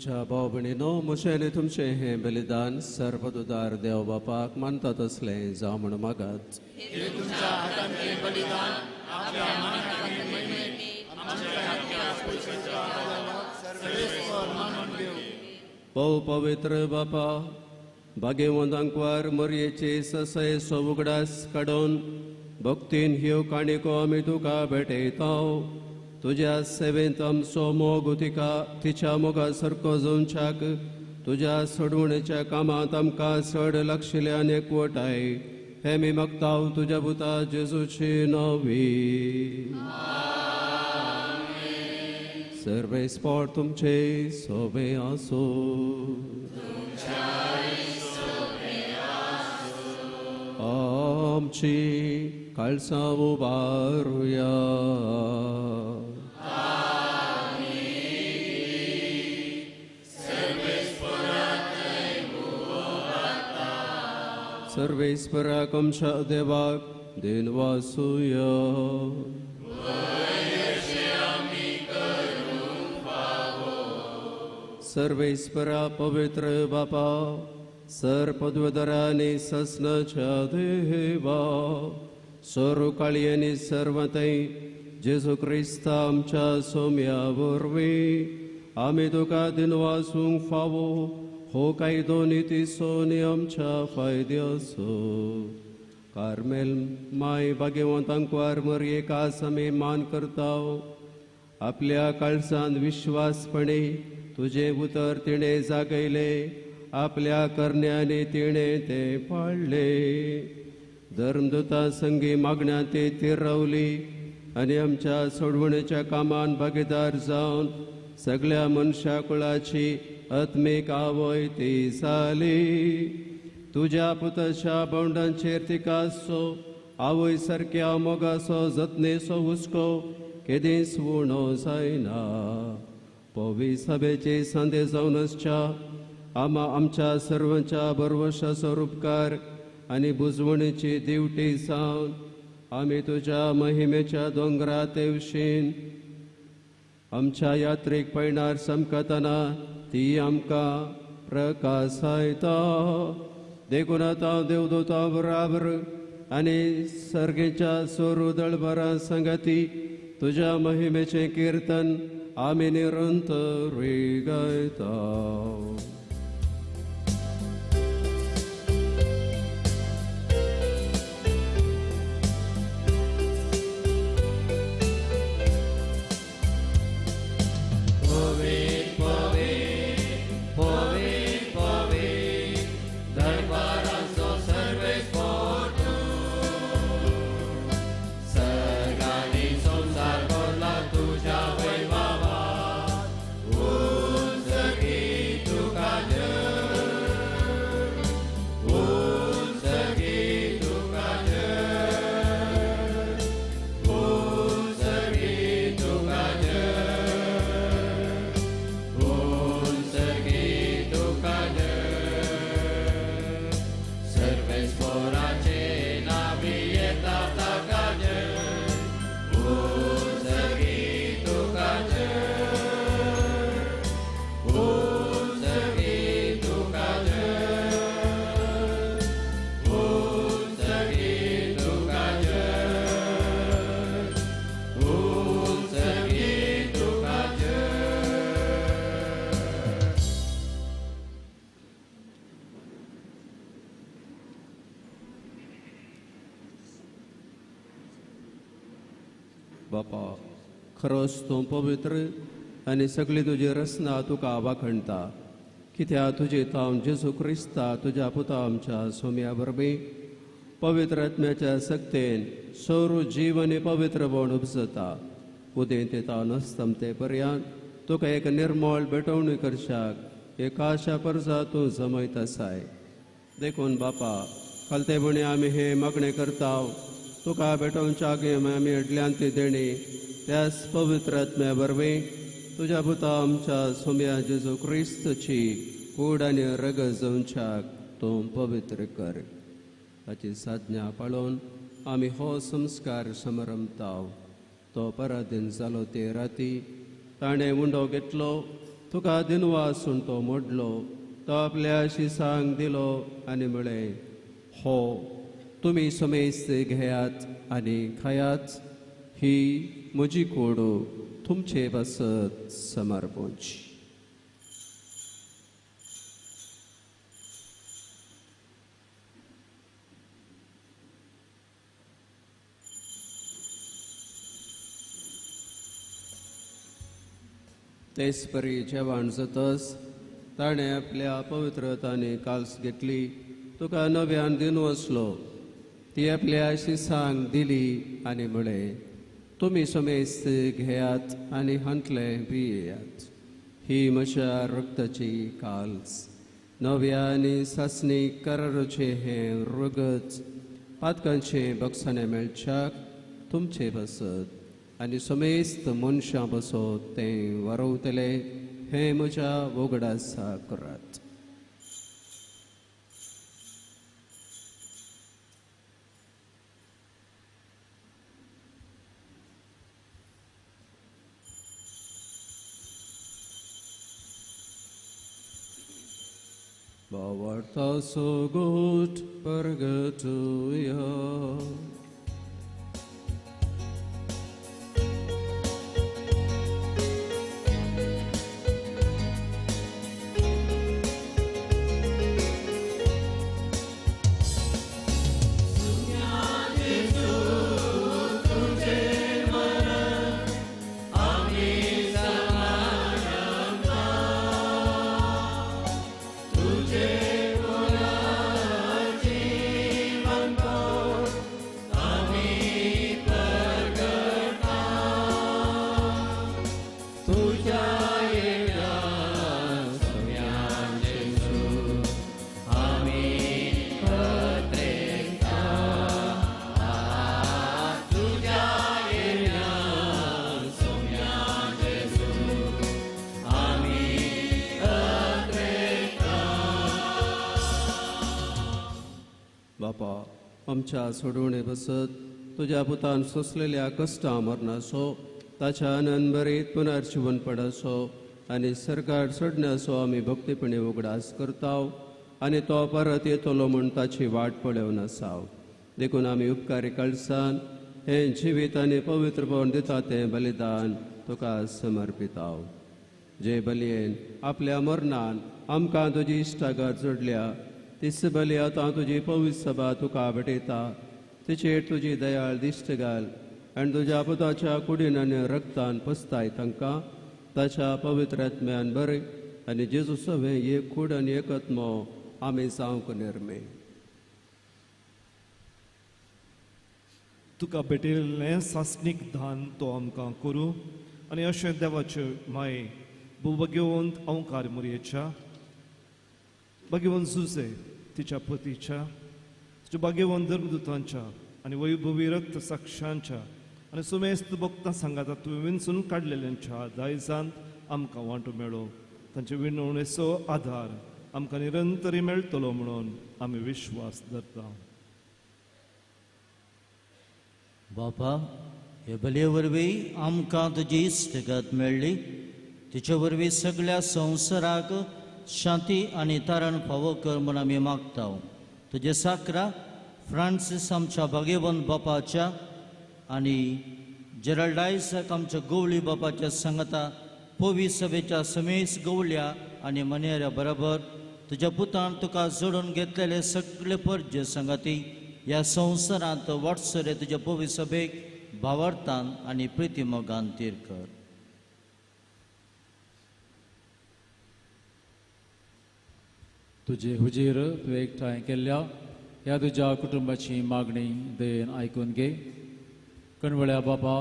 म्हज्या भाव भयणीनो, म्हजें आनी तुमचें हें बलिदान सर्वदुदार देव बापाक मानता तसलें जावं म्हूण मागात. भोव पवित्र बापा, भाग्यवंत आंकवार मोरयेचे ससय उगडास काडून भक्तीन ह्यो काणयो आमी तुका भेटयता. तुज्या सेवेंत आमचो मोग तिका तिच्या मोगा सारको जावच्याक तुज्या सोडवणेच्या कामांत आमकां चड लागशिल्ल्यान एकवटाय हें मी मागता तुज्या पुता जेजूची नवी. सर्वे स्पॉट तुमचे सोबे आसो. आमची काळसां उबारुया. सर्वेस्पराक आमच्या देवाक देनवासुया. सर्वेस्परा पवित्र बापा, सर पदवधरांनी ससनाच्या देवा, सोरू काळयांनी सर्वतय जेजू क्रिस्ता आमच्या सोम्या वरवीं आमी तुका दिनवासूंक फावो हो कायदो नितीचो आनी आमच्या फायद्याचो. कार्मेल माय भाग्यवंत आंकवार मरयेक आज आमी मान करता. आपल्या काळजान विश्वासपणे तुजें उतर तिणें जागयलें, आपल्या करण्यांनी तिणें तें पाळ्ळें. धर्मदूता संगी मागण्या ती थिरावली आनी आमच्या सोडवणेच्या कामान भागीदार जावन सगळ्या मनशा कुळाची आत्मीक आवय ती जाली. तुज्या पुताच्या बोंडांचेर तिका सो आवय सारक्या मोगाचो जतनेचो हुस्को केदींच उणो जायना. पवी सभेचे सांदे जावन आसच्या आमा आमच्या सर्वांच्या भरवशाचो उपकार आनी बुजवणेची दिवटी जावन आमी तुज्या महिमेच्या दोंगरा तेवशीन आमच्या यात्रेक पयणार चमकतना ती आमकां प्रकाशायता. देखून आतां देवदूता बराबर आनी सर्गेच्या सोरू दळभरा संगती तुज्या महिमेचें किर्तन आमी निरंतर गायता. बापा, खरोच तूं पवित्र आनी सगळी तुजी रचना तुका वाखणटा. कित्याक तुजे तावन जेजू क्रिस्ता तुज्या पुता आमच्या सोम्या वरवीं पवित्र आत्म्याच्या सक्तेन सौरू जीव आनी पवित्र बण उपजता. उदेंत तावन अस्तमते पर्यंत तुका एक निर्मळ भेटवणी करशाक एक आशा परजा तूं जमयत आसाय. देखून बापा, खालतेपणी आमी हें मागणें करता. तुका भेटोवच्या आमी अडल्यान ती देणी त्याच पवित्र आत्म्या वरवीं तुज्या पुता आमच्या सोम्या जेजू क्रिस्तची कूड आनी रगत जावच्याक तूं पवित्र कर. ताची साधना पाळोवन आमी हो संस्कार समारंभताव. तो पराधीन जालो ते राती ताणें उंडो घेतलो, तुका दिनवासून तो मोडलो, तो आपल्या शिसांक दिलो आनी म्हळें, हो तुमी समेस्त घेयात आनी खायात, ही म्हजी कूड तुमचे पासत समर्पणची. तेच परी जेवण जातच ताणें आपल्या पवित्रताने काल्स घेतली, तुका नव्यान दिनवसलो, ती आपल्या शिसांक दिली आनी म्हळें, तुमी समेस्त घेयात आनी हांतलें पियेयात, ही म्हज्या रक्ताची काल्स, नव्या आनी सासणी कराराचें हें रगत पातकांचें बक्षाणें मेळच्याक तुमचे पासत आनी समेस्त मनशां पासत तें वरवतलें, हें म्हज्या वोगडासा करात. भावार्थाचो गोठ परगटुया. आमच्या सोडवणे बसत तुज्या पुतान सोंसलेल्या कश्टां मरणाचो, ताच्या आनंद भरीत पुनर्जिवनपणाचो आनी सरकार सोडण्याचो आमी भक्तीपणी उगडास करता आनी तो परत येतलो म्हूण ताची वाट पळोवन आसाव. देखून आमी उपकारी कळसान हें जिवीत आनी पवित्रपण दिता तें बलिदान तुका समर्पिताव. जे बलयेन आपल्या मरणान आमकां तुजी इश्टागत जोडल्या, तीच बली आतां तुजी पवित्र सभा तुका भेटयता. तिचेर तुजी दयाळ दिश्ट घाल आनी तुज्या पुताच्या कुडीन आनी रक्तान पसताय तांकां ताच्या पवित्र आत्म्यान बरें आनी जेजू सवें एक कूड आनी एक आत्मो आमी जावंक निर्मे. तुका भेटिल्लें सासणीक दान तो आमकां करूं आनी अशें देवाचे माये भोवभाग्यवंत अंकार मोरयेच्या, भाग्यवंत जुजे तिच्या पतीच्या, तिच्या भाग्यवंत धर्मदूतांच्या आनी वैभवी रक्त साक्षांच्या आनी सुमेस्त भक्तां सांगाता तुवें विंचून काडलेल्यांच्या दायजांत आमकां वांटो मेळो. तांचे विनवणेचो आदार आमकां निरंतरी मेळटलो म्हणून आमी विश्वास धरता. बापा, हे बलये वरवीं आमकां तुजी इश्टगत मेळ्ळी, तिचे वरवीं सगळ्या संवसाराक शांती आनी तारण फावो कर म्हूण आमी मागता. तुजे साकरा फ्रांसीस आमच्या भाग्यवंत बापाच्या आनी जेरल्ड आयसाक आमच्या गवळी बापाच्या सांगाता पवी सभेच्या समेस गवळ्या आनी मनेऱ्या बरोबर तुज्या पुतान तुका जोडून घेतलेले सगळे परजे सांगाती ह्या संवसारांत वाटसरे तुज्या पवी सभेक भावार्थान आनी प्रितीमोगान तीर कर. तुजे हुजीर तुवें एकठांय केल्ल्या ह्या तुज्या कुटुंबाची मागणी दयेन आयकून घे. कणवळ्या बापा,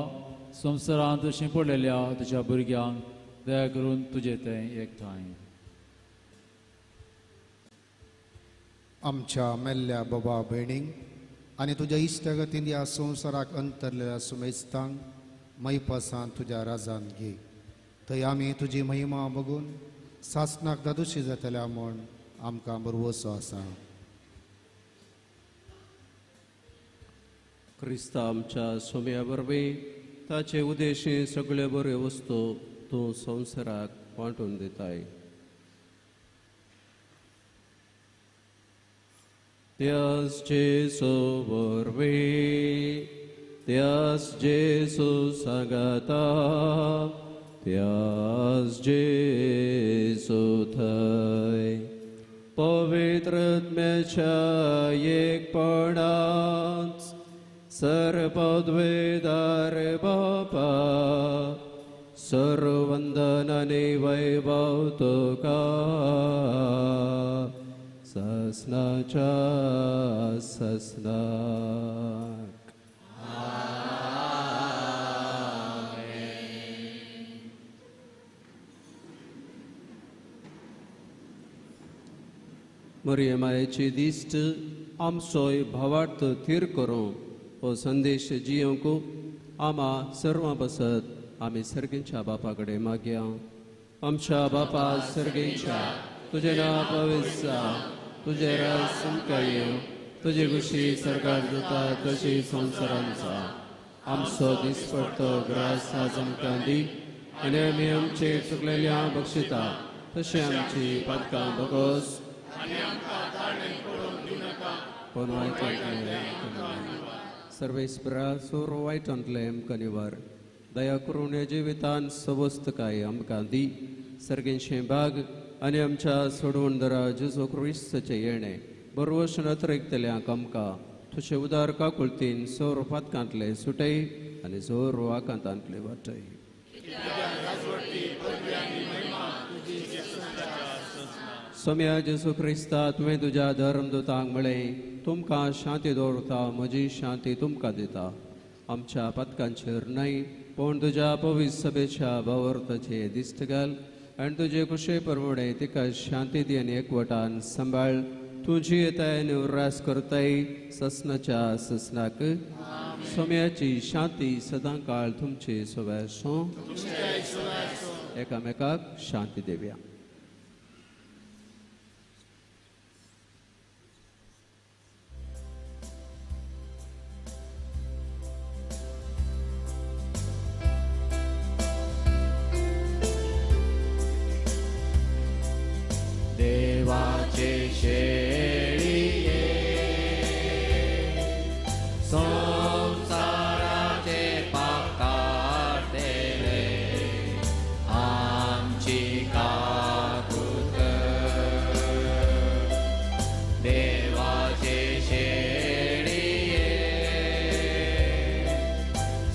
संवसारांत शिंपडलेल्या तुज्या भुरग्यांक दया करून तुजें तें एकठांय. आमच्या मेल्ल्या बाबा भयणींक आनी तुज्या इश्टागतीन ह्या संवसाराक अंतरलेल्या सुमेस्तांक मैपासान तुज्या राजान घे. थंय आमी तुजी महिमा बघून सासणाक दादोशी जातल्या म्हूण आमकां बरवसो आसा. क्रिस्ता आमच्या सोम्या वरवीं ताचे उदेशी सगळे बऱ्यो वस्तू तूं संवसाराक वांटून दिताय. त्यास जेसू वरवीं, त्यास जेसू सांगाता, त्यास जेसू थंय पवित्र आत्म्याच्या एकपणांत सर्वपदवेदार बापा सर्ववंदन आनी वैभव तुका ससनाच्या ससनाक. मरियम मायेची दिश्ट आमचोय भावार्थ थीर करूं हो संदेश जियोंक आमा सर्वां बसत आमी सर्गींच्या बापा कडेन मागया. आमच्या बापा सर्गींच्या, तुजें नांव पवित्र जावं, तुजें राज आमकां येवं, तुजी खुशी सरकार जाता तशी संवसारांत जावं. आमचो दिसपडतो ग्रास आज आमकां दी आनी आमी आमचे चुकलेल्या बक्षिता तशें आमची पातकां बगोस पूण वायटांतलें. सर्वेस्परा सोर वायटांतलें आमकां निवार, दया करून ह्या जिवितान सवस्तकाय आमकां दी. सर्गेंशें भाग आनी आमच्या सोडवणदारा जेजू क्रिस्ताचें येणें बरवश नतरेकतल्यांक आमकां तुजे उदार काकुळतीन सोर पातकांतले सुटय आनी जोर वाकांतांतले वाटय. सोम्या जेजू क्रिस्ता, तुवें तुज्या धर्मदूतांक म्हळें, तुमकां शांती दवरता, म्हजी शांती तुमकां दिता. आमच्या पातकांचेर न्हय पूण तुज्या पवित्र सभेच्या भावार्थाचे दिश्ट घाल आनी तुजे कुशे प्रमाणे तिका शांती दी आनी एकवटान सांबाळ. तुजी येताय आनी उर्रास करताय ससनाच्या ससनाक. सोम्याची शांती सदां काळ तुमचे सोबे आसूं. एकामेकाक शांती देवया. देवाचे शेळये संवसाराचे पाप काडटले आमची काकूत कर. देवाचे शेळये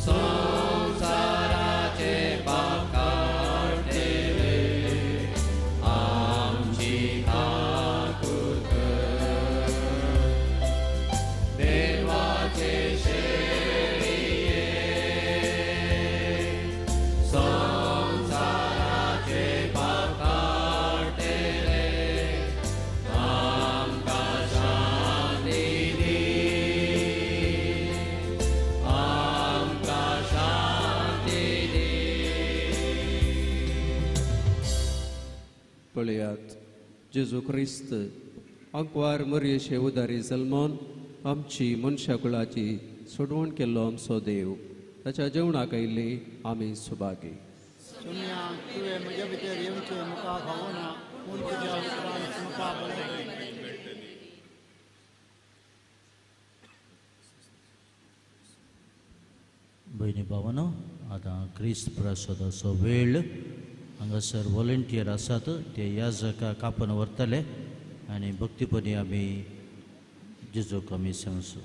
संवसाराचे पाप काडटले आमची काकूत कर. देवाचे शेळये संवसाराचे पाप काडटले आमकां शांती दी, आमकां शांती दी. पळयात, जेजू क्रिस्त आंकवार मरयेशे उदारी जल्मोन आमची मनशाकुळाची सोडवण केल्लो आमचो देव, ताच्या जेवणाक आयिल्ली आमी सुभागी. सोम्या, तुवें म्हज्या भितर येवचें म्हाका फावना, पूण तुज्या उतरान म्हाका बरें मेळटलें. भयणी भावानो, आतां क्रिस्त प्रसादाचो वेळ. हांगासर व्हॉलंटियर आसात ते याजका कापून व्हरतले आनी भक्तीपणी आमी जेजूक आमी सांगसू.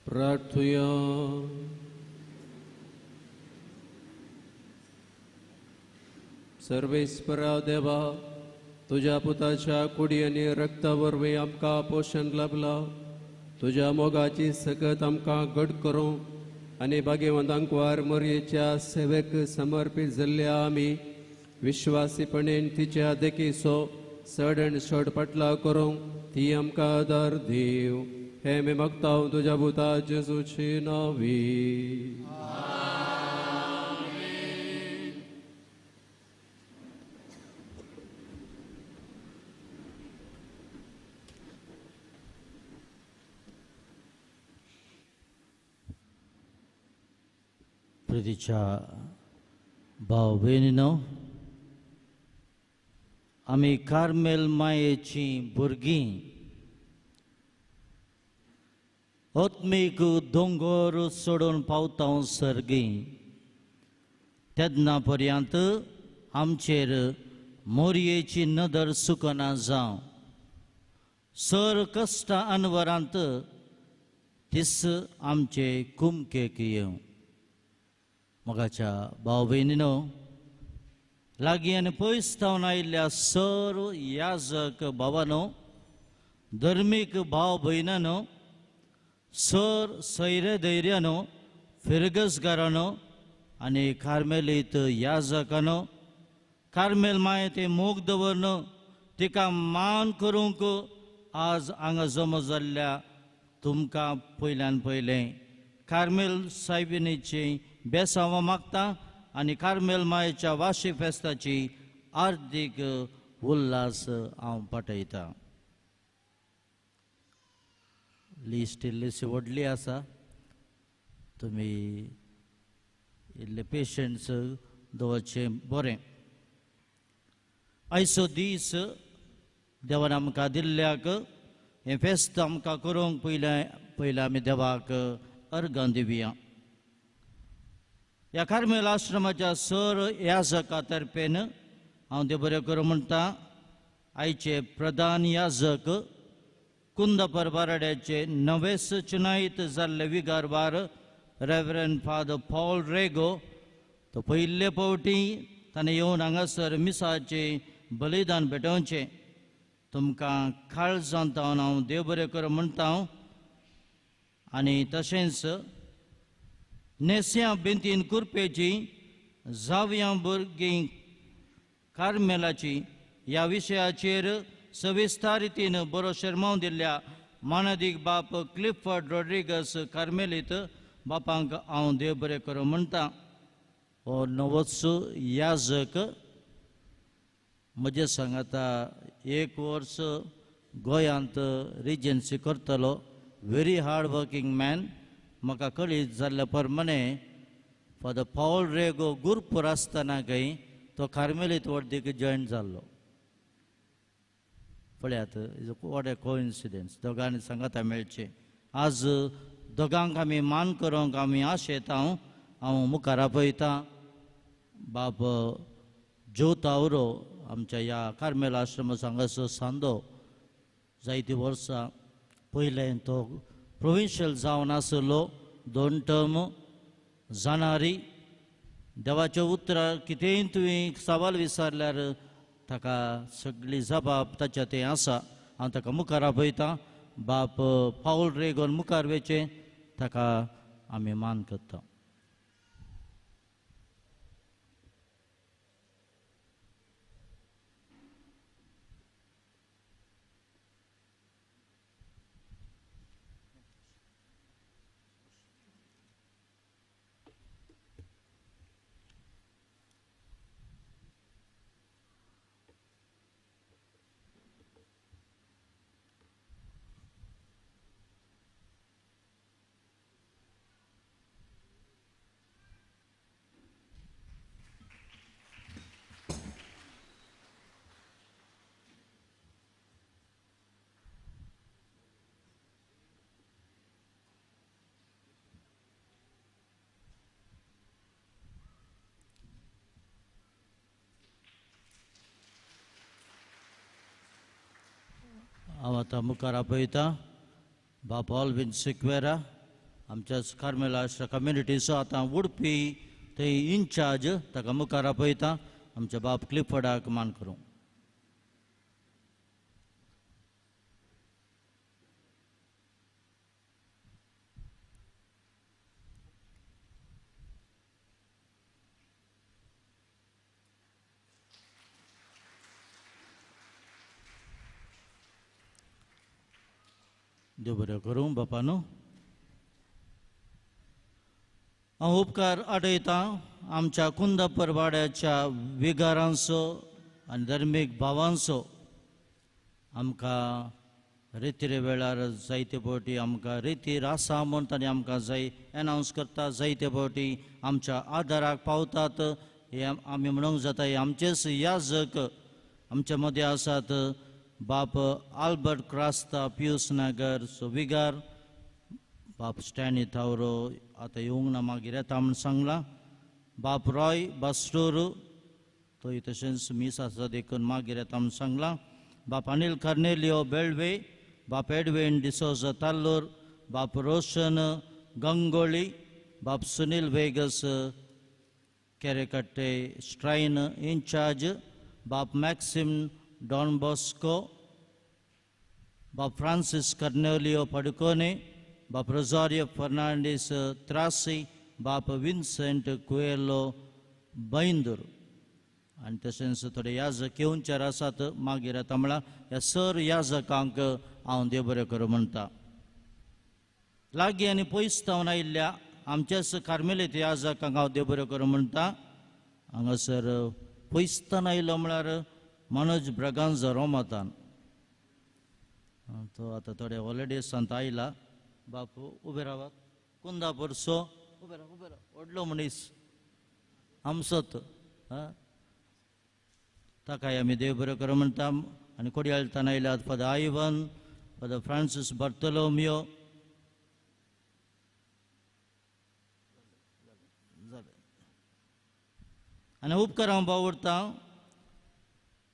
प्रार्थुया. सर्वेस्परा देवा, तुज्या पुताच्या कुडी आनी रक्ता वरवीं आमकां पोशण लाभला. तुज्या मोगाची सकत आमकां घट करूं आनी भाग्यवंतांकवार मोरयेच्या सेवेक समर्पीत जाल्ल्या आमी विश्वासीपणेन तिच्या देखीचो चड आनी चड पाटलाव करूंक ती आमकां आदार दिव. हे मी मागता तुज्या पुता जेजूची नांवी. प्रितीच्या भाव भयणीनो, आमी कार्मेल मायेची भुरगीं आत्मीक दोंगर सोडून पावता सर्गी, तेन्ना पर्यंत आमचेर मोरयेची नदर सुकना जावं. सर कश्टा अनवरांत तीस आमचे कुमकेक येवं. मोगाच्या भाव भयणीनो, लागीं आनी पयस थावन आयिल्ल्या सर याजक भावानो, धर्मीक भाव भयणानो, सर सैरे धैर्यानो, फिरगसगारानो आनी कार्मेलीत याजकानो, कार्मेल माये ते मोग दवरन तिका मान करूंक आज हांगा जमो जाल्ल्या तुमकां पयल्यान पयलें कार्मेल सायबिणीची बेसांव मागता आनी कार्मेल मायेच्या वार्षिक फेस्ताची आर्दीक उल्हास हांव पाठयतां. लिस्ट इल्लीशी व्हडली आसा, तुमी इल्ले पेशंट्स दवरचें बरें. आयचो दीस देवान आमकां दिल्ल्याक हें फेस्त आमकां करूंक पयलें पयलें आमी देवाक अर्गां दिवया. ह्या कार्मेल आश्रमाच्या सर याजका तर्फेन हांव देव बरें करूं म्हणटा. आयचे प्रधान याजक कुंदापर बाराड्याचे नवेस चुनायत जाल्ले विगारवार रेवरंड फादर पॉल रेगो तो पयले फावटी ताणें येवन हांगासर मिसाचें बलिदान भेटोवचें. तुमकां काळजांत हांव देव बरें करूं म्हणटा. आनी तशेंच नेस्या बेंतीन कुर्पेची जावयां भुरगीं कार्मेलाची ह्या विशयाचेर सविस्तार रितीन बरो शेरमांव दिल्ल्या मानादीक बाप क्लिफर्ड रॉड्रिगस कार्मेलीत बापांक हांव देव बरें करूं म्हणटा. हो नवोच याजक म्हजे सांगाता एक वर्स गोंयांत रिजन्सी करतलो. Very hard working man. म्हाका कळीत जाल्ल्या प्रमाणे फादर पॉल रेगो गुरपूर आसतना खंय तो कार्मेलीत वर्दीक जॉयन जाल्लो. पळयात, what a coincidence. दोगांनी सांगाता मेळचें. आज दोगांक आमी मान करूंक आमी आशेता. हांव मुखार आपयतां बाप ज्यो तावरो आमच्या ह्या कार्मेल आश्रम हांगासर सांदो जायतीं वर्सां पयलें तो प्रोविन्शियल जावन आसलो, 2 टर्म जाणारी. देवाच्या उतरां कितेंय तुवें सवाल विचारल्यार ताका सगळी जबाब ताच्या तें आसा. हांव ताका मुखार आपयतां. बाप पावल रेगोन मुखार वेचें ताका आमी मान करता. हांव आतां मुखार आपयतां बाप ऑलवीन सिक्वेरा. आमच्या कार्मेल आश्रा कम्युनिटीचो आतां उडपी थंय इन्चार्ज ताका मुखार आपयता आमच्या बाप क्लिफर्डाक मान करूं. देव बरें करूं बापानू. हांव उपकार आडयतां आमच्या कुंदापूर वाड्याच्या विगारांचो आनी धर्मीक भावांचो. आमकां रेतीरे वेळार जायते फावटी आमकां रेतीर आसा म्हूण तांणी आमकां जाय एनावन्स करता, जायते फावटी आमच्या आदाराक पावतात. हे आमी म्हणूंक जाता हे आमचेच याजक आमच्या मदें आसात. बाप आल्बर्ट क्रास्ता पियूस नगर सो विगार, बाप स्टॅनी थावरो आतां येवंक ना मागीर येता म्हूण सांगलां. बाप रॉय बास्टोर तोय तशेंच मीस आसा देखून मागीर येता म्हूण सांगलां. बाप अनील कर्नेलियो बेळवे, बाप एडवेन डिसोजा ताल्लूर, बाप रोशन गंगोळी, बाप सुनील वेगस केरेकट्टे स्ट्रायन इन्चार्ज, बाप मॅक्सिम डॉन बॉस्को, बाप फ्रांसीस कर्नेलियो पडकोने, बाप रोजारियो फर्नांडीस त्रासी, बाप विन्सेंट कुएलो बैंदूर आनी तशेंच थोडे याजक येवच्यार आसात मागीर आतां म्हळ्यार ह्या सर याजकांक हांव देव बरें करूं म्हणटा. लागीं आनी पयस थावन आयिल्ल्या आमच्याच कार्मेलीत याजकांक हांव देव बरें करूं म्हणटा. हांगासर पयसतान आयलो म्हळ्यार मनोज ब्रगांजा रोमातान, तो आतां थोडे हॉलिडेजांत आयला. बापू उबे रावात, कुंदापूर सो उबे राव, उबे राव, व्हडलो मनीस आमचोत ताकाय आमी देव बरें करूं म्हणटा. आनी कोडयाळतान आयल्यात फादर आयवन, फादर फ्रांसीस बार्तोलोमियो, आनी उपकार हांव बावडटा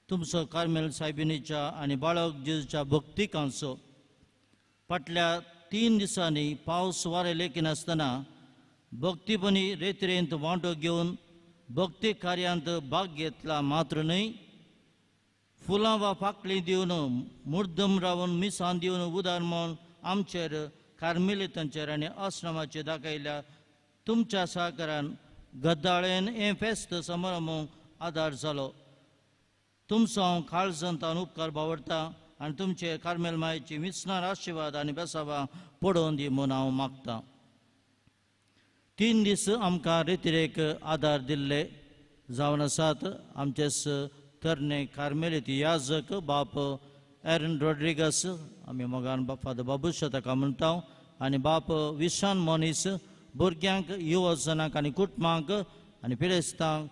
तुमचो कार्मेल सायबिनीच्या आनी बाळक जेजूच्या भक्तिकांचो. फाटल्या 3 दिसांनी पावस वारें लेखिनासतना भक्तीपणी रेतरेंत वांटो घेवन भक्ती कार्यांत भाग घेतला मात्र न्हय, फुलां वा फाकलीं दिवन मुर्दम रावन मिसां दिवन उदार म्हूण आमचेर कार्मेलितांचेर आनी आश्रमाचेर दाखयल्या तुमच्या सहकारान गद्दाळेन हें फेस्त समारंभूंक आदार जालो. तुमचो हांव काळजांत उपकार बावडटा आनी तुमचे कार्मेल मायेची विसणार आशिर्वाद आनी बेसावां पडोवन दी म्हूण हांव मागतां. 3 दीस आमकां रेतिरेक आदार दिल्ले जावन आसात आमचेच तरणे कार्मेलीत याजक बाप एरन रॉड्रिगस, आमी मोगान फादर बाबूश ताका म्हणटा, आनी बाप विशान मनीस भुरग्यांक, युवजनांक आनी कुटुंबांक आनी पिडेस्तांक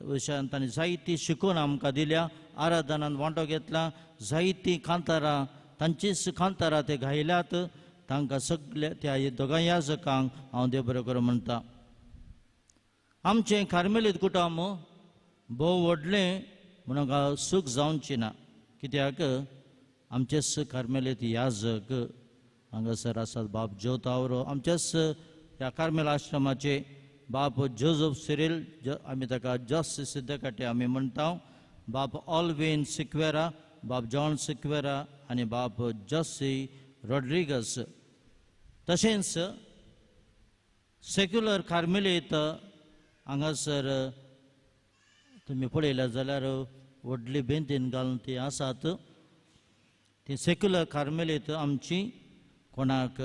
विशयान तांणी जायती शिकून आमकां दिल्या. आराधनान वांटो घेतला, जायतीं कांतारां तांचीच कांतारां ते घायल्यात. तांकां सगल्या त्या दोगां याजकांक हांव देव बरें करूं म्हणटा. आमचें कार्मेलीत कुटुंब भोव व्हडलें म्हणून सूख जावची ना, कित्याक आमचेच कार्मेलीत याजक हांगासर आसात बाप ज्योतावरो, आमच्याच ह्या कार्मेल आश्रमाचे बाप जोजफ सिरील, आमी ताका जस सिद्धकाटे आमी म्हणटा, बाप ऑलवेन सिक्वेरा, बाप जॉन सिक्वेरा आनी बाप जसी रॉड्रिगस. तशेंच सेक्युलर कार्मेलीत हांगासर तुमी पळयल्या जाल्यार व्हडली बेंतीन घालून ती आसात. ती सेक्युलर कार्मेलीत आमची कोणाक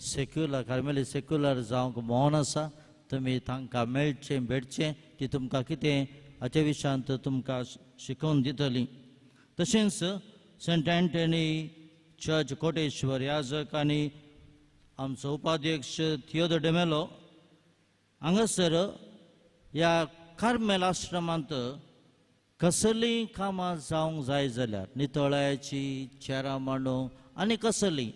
सेक्युलर कार्मेलीत सेक्युलर जावंक मोहन आसा, तुमी तांकां मेळचें भेटचें, ती तुमकां कितें हाचे विशयांत तुमकां शिकोवन दितली. तशेंच सेंट एंटनी चर्च कोटेश्वर याजक आनी आमचो उपाध्यक्ष थियोदो डेमेलो हांगासर ह्या कार्मेल आश्रमांत कसलीं कामां जावंक जाय जाल्यार नितळायेची चेरां मांडूंक आनी कसलीं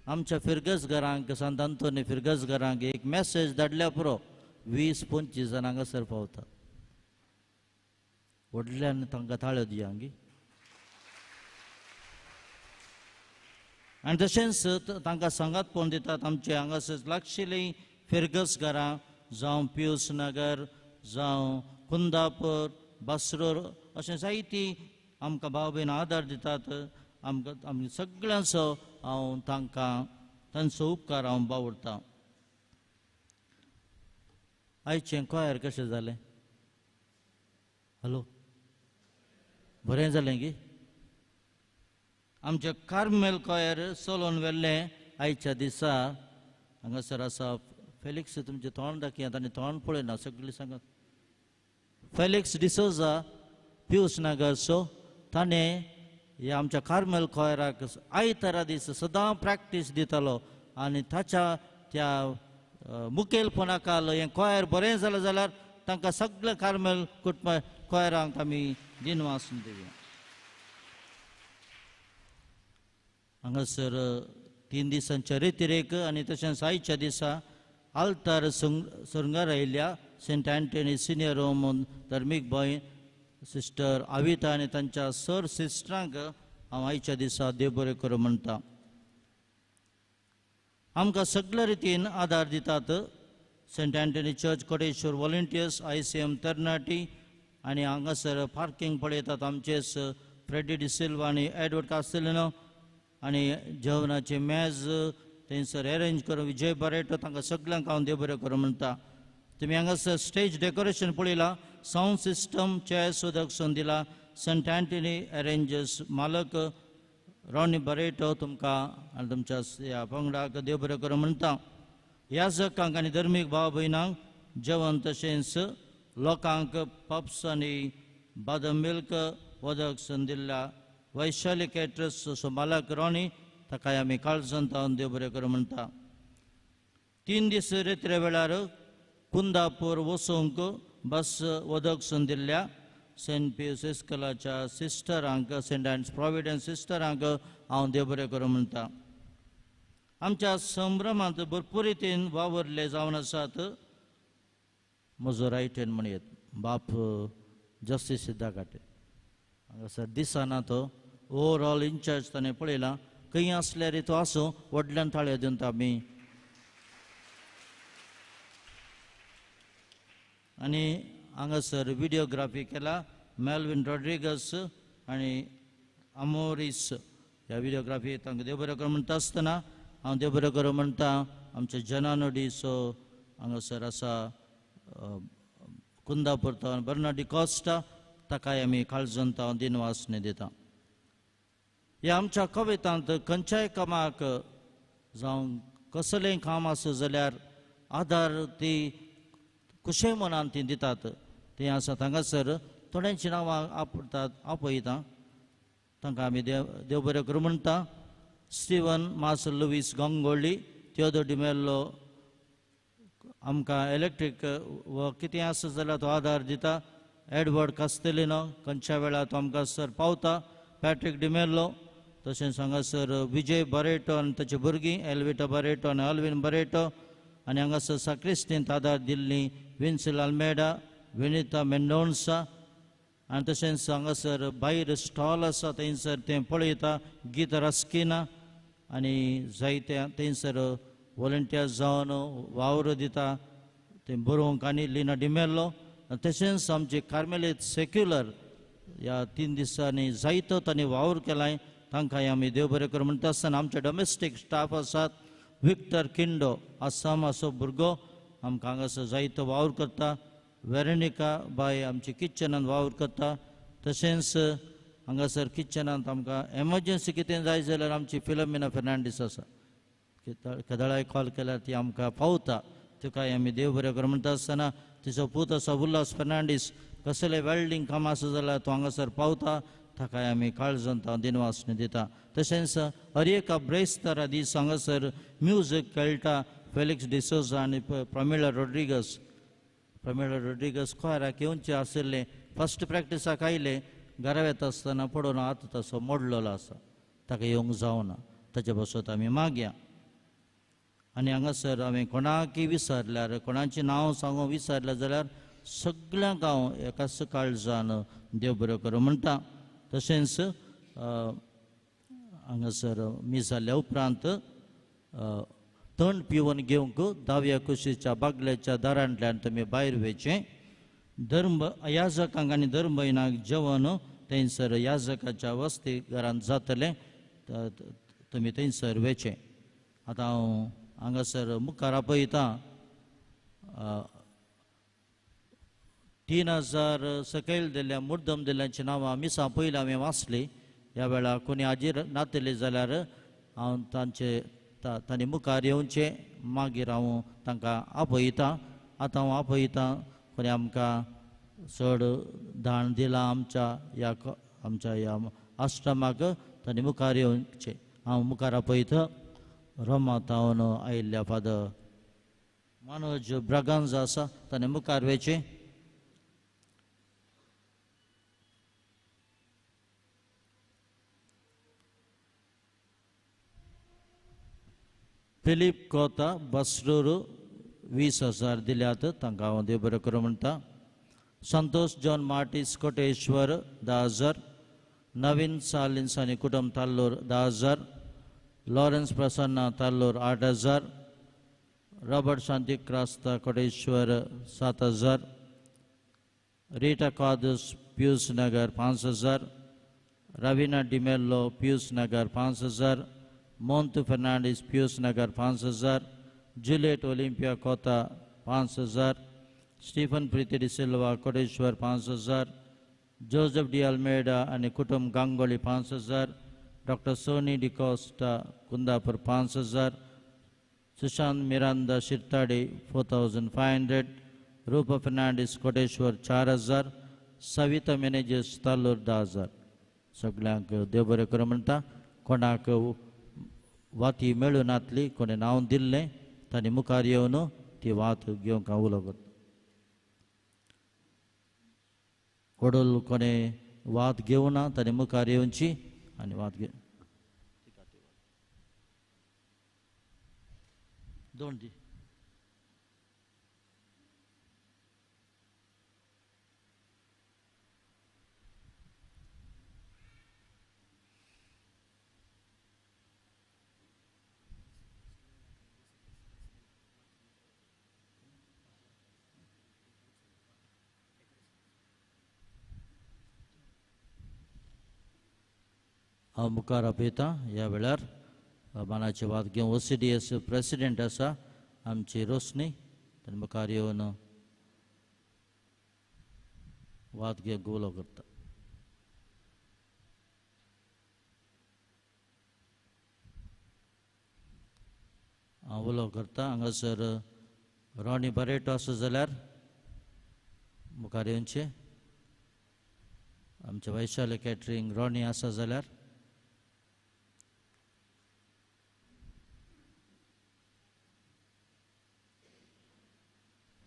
आमच्या फिरगजघरांक, सांत आंतोनी फिरगजघरांक एक मॅसेज धाडल्या पुरो 20-25 जाणां हांगासर पावता. व्हडल्यान तांकां ताळयो दिया गी. आनी तशेंच तांकां सांगातपण दितात आमचे हांगासर लागशिल्लीं फिरगस घरां जावं पियूस नगर जावं कुंदापूर बासरोर अशें जायतीं आमकां भाव भयण आदार दितात. आमकां आमी सगळ्यांचो हांव तांकां तांचो उपकार हांव बावडटां. आयचें कोयर कशें जालें? हॅलो, बरें जालें की? आमचें कार्मेल कोयर चलोवन व्हेल्लें आयच्या दिसा हांगासर आसा फेलिक्स. तुमचें तोंड दाखयात आनी तोंड पळयना सगळीं सांगात. फेलिक्स डिसोजा पियूस नगरचो ताणें ह्या आमच्या कार्मेल कोयराक आयतारा दीस सदां प्रॅक्टीस दितालो आनी ताच्या त्या मुखेलपणाकाल हें कोयर बरें जालें जाल्यार तांकां सगळें कार्मेल कुटुंब कोयरांक आमी दिनवास दिवया. हांगासर 3 दिसांच्या रितिरेक आनी तशेंच आयच्या दिसा आल्तार सुरंगार आयिल्ल्या सेंट अँटनी सिनियर होम धर्मीक भंय सिस्टर आविता आनी तांच्या सर सिस्टरांक हांव आयच्या दिसा देव बरें करूं म्हणटा. आमकां सगल्या रितीन आदार दितात Saint Anthony church Koteshwar volunteers, ICM तरणाटी आनी हांगासर पार्कींग पळयतात आमचेच फ्रेडी डिसिल्वा आनी एडवर्ड कास्तेलिनो आनी जेवणाचे मेज थंयसर एरेंज करून विजय बरेटो तांकां सगल्यांक हांव देव बरें करूं म्हणटा. तुमी हांगासर स्टेज डेकोरेशन पळयलां, सावंड सिस्टम चेअर्स उदक सून दिला. सेंट अँटनी एरेंजर्स मालक रॉनी बरेटो तुमकां आनी तुमच्या ह्या पंगडाक देव बरें करूं म्हणटा. याजकांक आनी धर्मीक भाव भयणांक जेवण तशेंच लोकांक पप्स आनी बादाम मिल्क उदक सून दिल्ल्या वैशाली कॅटरर्स मालक रॉनी ताकाय आमी काळजांत हांव देव बरें करूं म्हणटा. 3 दीस रेत्रे वेळार कुंदापूर वचूंक बस उदक सून दिल्ल्या सेंट पियूस इस्कलाच्या सिस्टरांक, सेंट अँड्स प्रोविडन्स सिस्टरांक हांव देव बरें करूं म्हणटा. आमच्या संभ्रमांत भरपूर रितीन वावरले जावन आसात म्हजो रायट हँड म्हणयत बाप जस्टीस सिद्धाकाटे हांगासर दिसना तो ओवरऑल इनचार्ज ताणें पळयलां. खंय आसल्यार तो आसूं व्हडल्यान ताळयो दिवन आमी आनी हांगासर विडियोग्राफी केला मेल्विन रॉड्रिगस आनी आमोरीस ह्या विडियोग्राफी तांकां देव बरें करूं म्हणटा आसतना हांव देव बरें करूं म्हणटा आमचे जनानो डिसो हांगासर आसा कुंदापूर बर्नाडी कॉस्टा ताकाय आमी काळजांत हांव दिनवासने दिता. ह्या आमच्या कवितांत खंयच्याय कामाक जावं कसलेंय काम आसूं जाल्यार आदार ती कुशे मनान ती दितात. ती आसा हांगासर थोड्यांची नांवां आपतात आपयता तांकां आमी देव देव बरें करूं म्हणटा. स्टिवन मास लुवीस गंगोळी, थियोदोर डिमेल्लो आमकां इलेक्ट्रीक व कितें आसा जाल्यार तो आदार दिता. एडवर्ड कास्तेलिनो खंयच्या वेळार तो आमकां सर पावता. पॅट्रीक डिमेल्लो तशेंच हांगासर विजय बरेटो आनी ताची भुरगीं एल्विटा बरेटो आनी अल्विन बरेटो आनी हांगासर साक्रिस्तींत आदार दिल्ली विन्सिल आल्मेडा, विनिता मेंडोन्सा आनी तशेंच हांगासर भायर स्टॉल आसा थंयसर तें पळयता गीता रास्किना आनी जायते थंयसर वॉलंटियर्स जावन वावर दिता तें बरोवंक आनी लिना डिमेल्लो. तशेंच आमचे कार्मेलीत सेक्युलर ह्या 3 दिसांनी जायतो तांणी वावर केलाय तांकांय आमी देव बरें करूं म्हणटा आसतना आमचे डॉमेस्टीक स्टाफ आसात विक्टर किंडो आसाम असो भुरगो आमकां हांगासर जायतो वावर करता. वेरेनिका बाय आमची किचनांत वावर करता. तशेंच हांगासर किचनांत आमकां एमर्जन्सी कितें जाय जाल्यार आमची फिलोमिना फेर्नांडीस आसा केदळाय कॉल केल्यार ती आमकां पावता. तिकाय आमी देव बरें करूं म्हणटा आसतना तिचो पूत आसा उल्हास फेर्नांडीस कसलें वेल्डींग काम आसा जाल्यार तो हांगासर पावता ताकाय आमी काळजांत दिनवासने दिता. तशेंच हर एका ब्रेस्तारा दीस हांगासर म्युजीक खेळटा फेलिक्स डिसोजा आनी प्रमिळा रॉड्रिगस. प्रमिळा रॉड्रिगस कोयराक येवचें आशिल्लें फस्ट प्रॅक्टिसाक आयलें घरा वेता आसतना पडून हात तसो मोडलेलो आसा ताका येवंक जावना ताचे बसत आमी मागया. आनी हांगासर हांवें कोणाकय विसरल्यार कोणाचें नांव सांगूंक विसरलें जाल्यार सगळ्यांक हांव एकाच काळजान देव बरें करूं म्हणटा. तशेंच हांगासर मीस जाल्या उपरांत तण पिवन घेवंक दाव्या कुशीच्या बागल्याच्या दारांतल्यान तुमी भायर वयचें. धर्म याजकांक आनी धर्मभयणाक जेवण थंयसर याजकाच्या वस्ती घरांत जातलें, तुमी थंयसर वयचें. आतां हांव हांगासर मुखार आपयतां 3000 सकयल दिल्ल्या मुर्दम दिल्ल्यांची नांवां मिसां पयलीं हांवें वाचली. ह्या वेळार कोणी हाजीर नातली जाल्यार हांव तांचे तांणी मुखार येवचें, मागीर हांव तांकां आपयतां. आतां हांव आपयतां कोणी आमकां चड दान दिलां आमच्या ह्या आश्रमाक, तांणी मुखार येवचें. हांव मुखार आपयतां रोमा तावन आयिल्ल्या फादर मनोज ब्रागांजा आसा, ताणें मुखार वयचें. फिलीप कोता बसरूर 20,000 दिल्यात, तांकां हांव देव बरें करूं म्हणटा. संतोष जॉन मार्टीस कोटेश्वर 10,000, नवीन सालिन्स आनी कुटुंब Tallur 10,000, Lawrence Prasanna Tallur 8,000, Robert Shanti Crasta Koteshwar 7,000, Rita Kadas Pius Nagar 5,000, Raveena D'Mello Pius Nagar 5,000, Montu Fernandes Pius Nagar 5,000, Juliet Olympia Kota 5,000, Stephen Preeti D'Silva Koteshwar 5,000, Joseph D Almeida आनी कुटुंब गांगोली 5,000, डॉक्टर सोनी डिकोस्टा कुंदापूर 5,000, सुशांत मिरांदा शिरताडे 4,500, रूपा फर्नांडीस कोटेश्वर 4,000, सविता मेनेजस ताल्लूर 10,000. सगळ्यांक देव बरें करूं म्हणटा. कोणाक वाती मेळूं नातली, कोणें नांव दिल्लें तांणी मुखार येवन ती वात घेवंक हांव उलो करता. वडोल कोणें वात घेवना ताणें मुखार येवची आनी वात घेव. दोन दी. हांव मुखार आपयतां ह्या वेळार मानाचे वाद घेवन OCDS president आसा आमची रोशनी, ताणें मुखार येवन वाद घेवन उलो करता. हांव उलो करता. हांगासर रॉनी बरेटो आसा जाल्यार मुखार येवचें. आमचे वैशाली कॅटरींग रॉनी आसा जाल्यार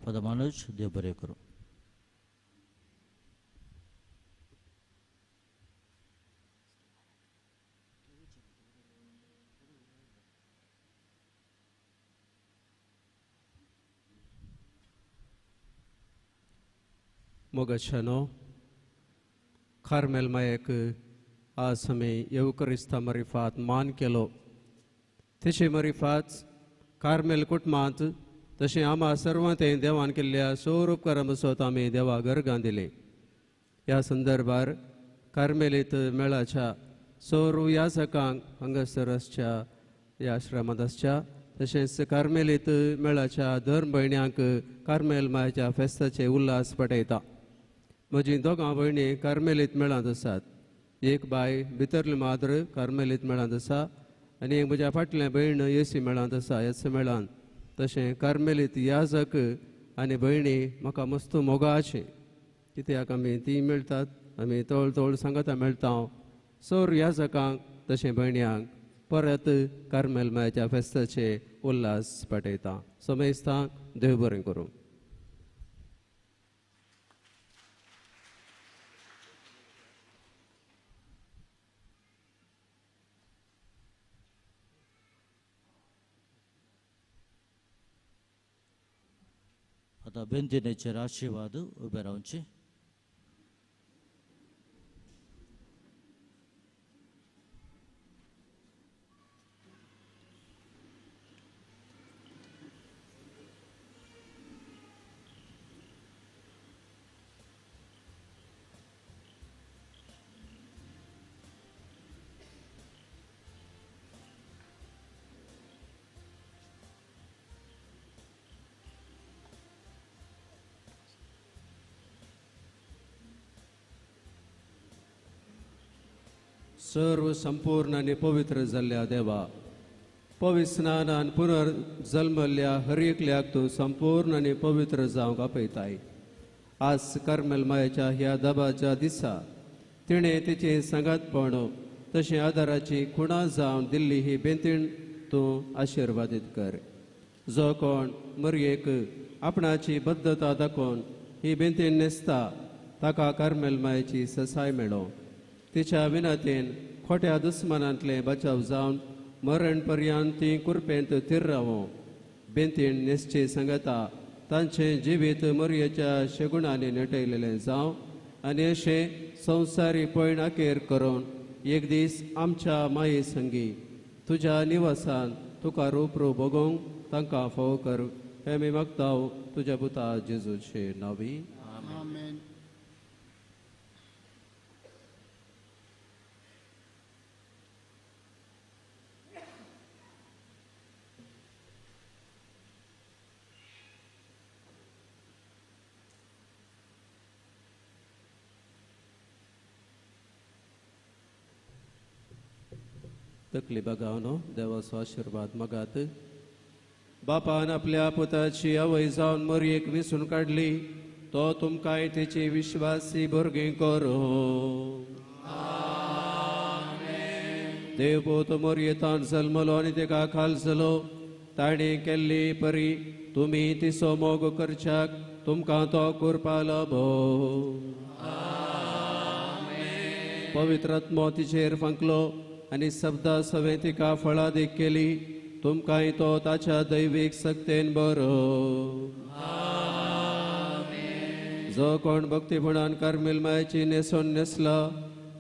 फादर मनोज देव बरें करूं. मोगाच्यानो कार्मेल मायेक आज आमी येवकरिस्ता मरिफात मान केलो. तशें मरिफात कार्मेल कुटुंबांत तशें आमा सर्वांतें देवान केल्ल्या सोर उपकारां बसत आमी देवा गरगां दिली. ह्या संदर्भार कार्मेलीत मेळाच्या सोरू याजकांक हांगासर आसच्या ह्या आश्रमांत आसच्या तशेंच कार्मेलीत मेळाच्या धर्म भयण्यांक कार्मेल मायाच्या फेस्ताचे उल्हास पटयता. म्हजी दोगां भयणी कार्मेलीत मेळांत आसात. एक बाय भितरली माद्र कार्मेलीत मेळांत आसा आनी एक म्हज्या फाटलें भयण येसी मेळांत आसा ह्याच मेळान. तशें कार्मेलीत याजक आनी भयणी म्हाका मस्त मोगाचें कित्याक आमी ती मेळटात, आमी तोळ तोळ सांगता मेळटा. सोर याजकांक तशें भयण्यांक परत कार्मेल मायाच्या फेस्ताचे उल्हास पाठयता. समेस्तांक देव बरें करूं. आतां बेंतिनेचेर आशिर्वाद उबे रावचे. सर्व संपूर्ण आनी पवित्र जाल्ल्या देवा, पवित्र स्नानान पुनर्जल्मल्ल्या हर एकल्याक तूं संपूर्ण आनी पवित्र जावंक आपयताय. आज कार्मेल मायेच्या ह्या दबाच्या दिसा तिणें तिचें सांगातपण तशें आदाराची खुणा जावन दिल्ली ही बेंतीण तूं आशिर्वादीत कर. जो कोण मरयेक आपणाची बद्धता दाखोवन ही बेंतीण न्हेसता ताका कार्मेल मायेची ससाय मेळो. तिच्या विनातेन खोट्या दुस्मानांतलें बचाव जावन मरण पर्यंत ती कुरपेंत थीर रावो. बेंतीण न्हेसची सांगता तांचें जिवीत मरयेच्या शेगुणांनी नटयलेलें जावं आनी अशें संवसारी पयण अखेर करून एक दीस आमच्या माये संगी तुज्या निवासान तुका रूप भोगोवंक तांकां फावो कर. हें आमी मागता तुज्या पुता जेजूचे नांवी. आमेन. तकली बगावनो देवाचो आशिर्वाद मागात. बापान आपल्या पुताची आवय जावन मरयेक विसून काडली तो तुमकांय तेची विश्वासी भुरगीं करूं. देव पूत मोरयेतान जल्मलो आनी तेका खालसलो. ताणें केल्ली परी तुमी तिचो मोग करच्याक तुमकां तो कुरपा लाभो. पवित्र आत्मो तिचेर फांकलो आनी शब्दा सवें तिका फळादीक केली. तुमकांय तो ताच्या दैवीक सक्तेन बरो. जो कोण भक्तीपणान कार्मेल मायेची न्हेसोन न्हेसला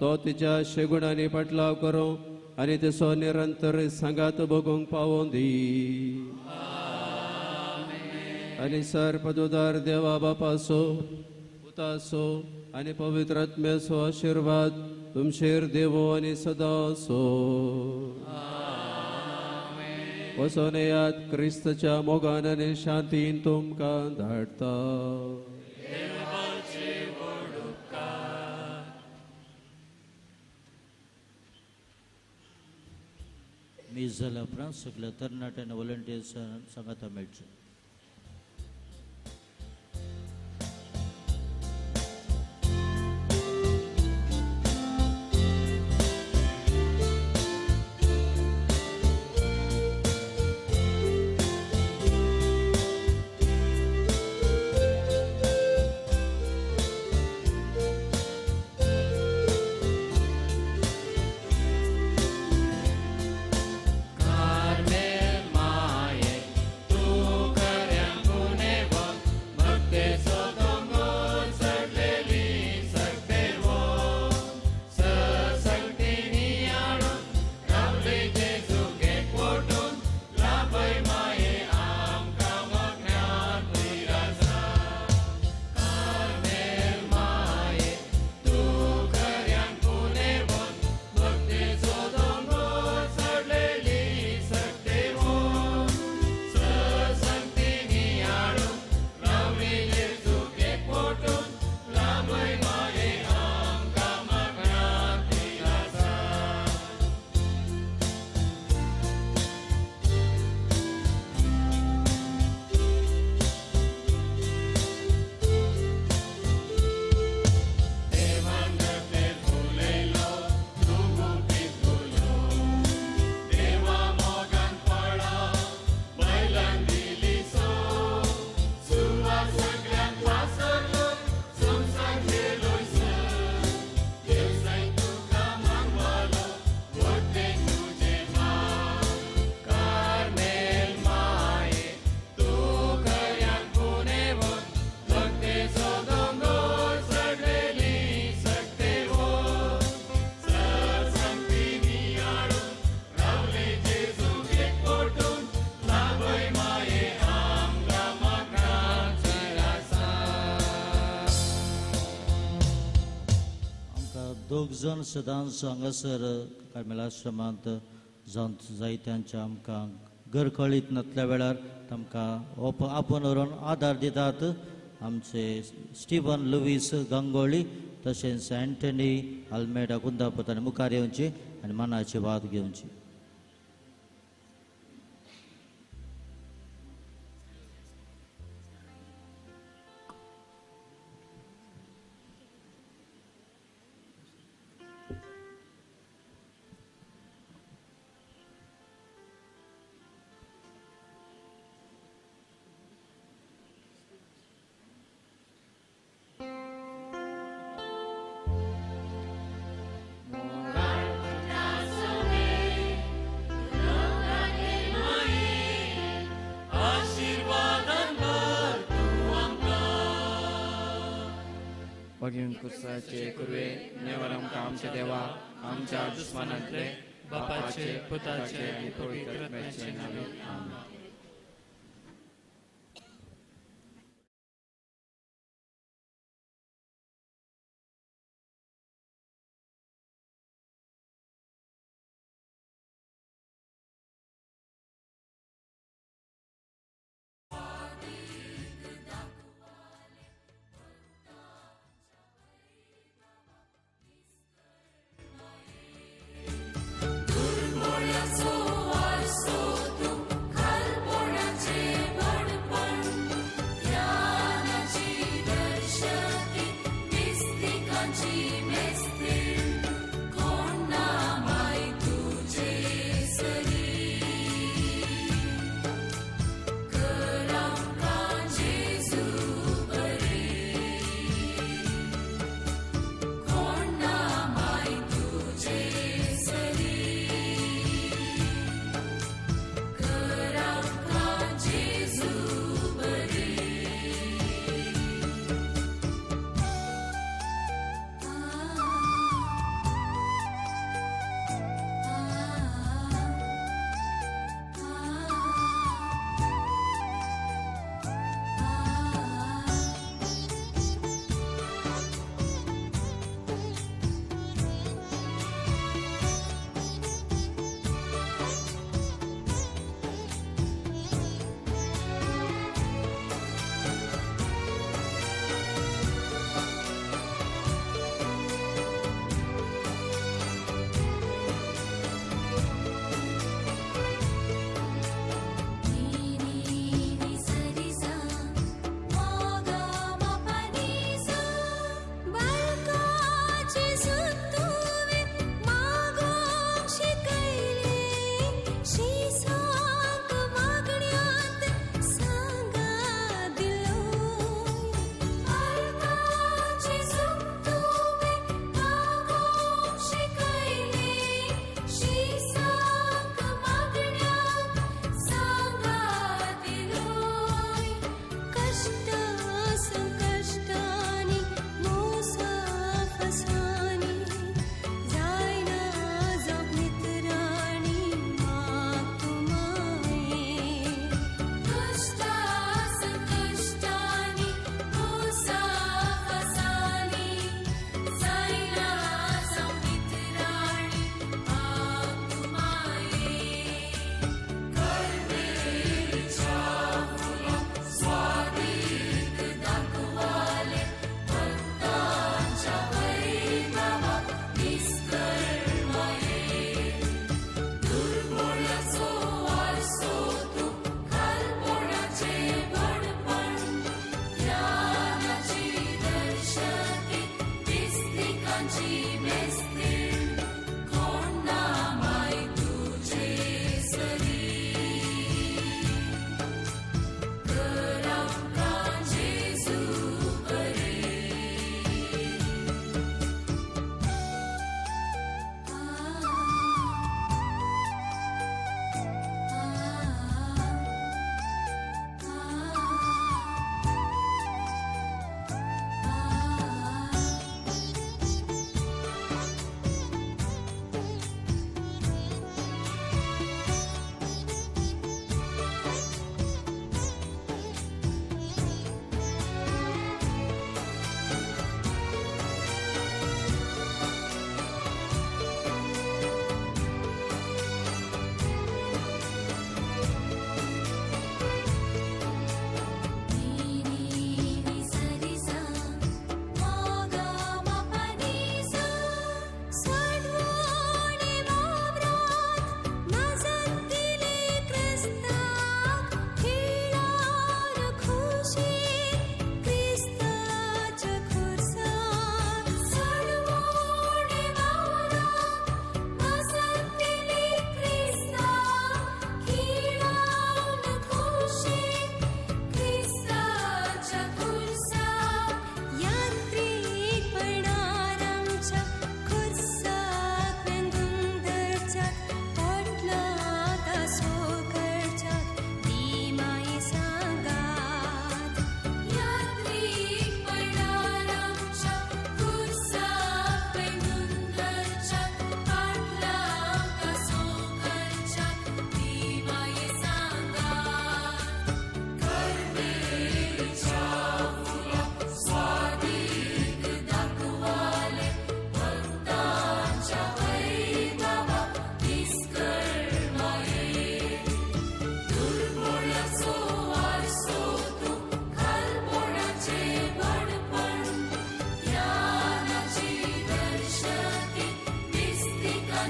तो तिच्या शेगुणांनी पाटलाव करूं आनी तिचो निरंतर सांगात भोगूंक पावों दी. आनी सर पदुदार देवा बापाचो पुताचो आनी पवित्र आत्म्याचो आशिर्वाद तुमचेर देवो आनी सदां असो. वचोन येयात, क्रिस्तच्या मोगान आनी शांतीन तुमकां धाडटा. मीस जाल्या उपरांत सगल्या तरणाट्यांनी व्हॉलंटियर्सां सांगाता मेळचें. कार्मेल माये तूं दोग जण सदांच हांगासर कार्मेलाश्रमांत जावन जायत्यांच्या आमकां घर कळीत नासल्या वेळार तांकां आपोवन व्हरून आदार दितात. आमचे स्टिवन लुवीस गांगोळी तशेंच अँटनी आल्मेडा कुंदापत आनी मुखार येवची आनी मनाची वाद घेवची. भगीन कुर्साचे कुरवे नेवर आमकां आमच्या देवा आमच्या दुस्मानांतले बापाचे पुताचे आनी पवित्र आत्म्याचे नांवान आमेन. So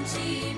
तुजी.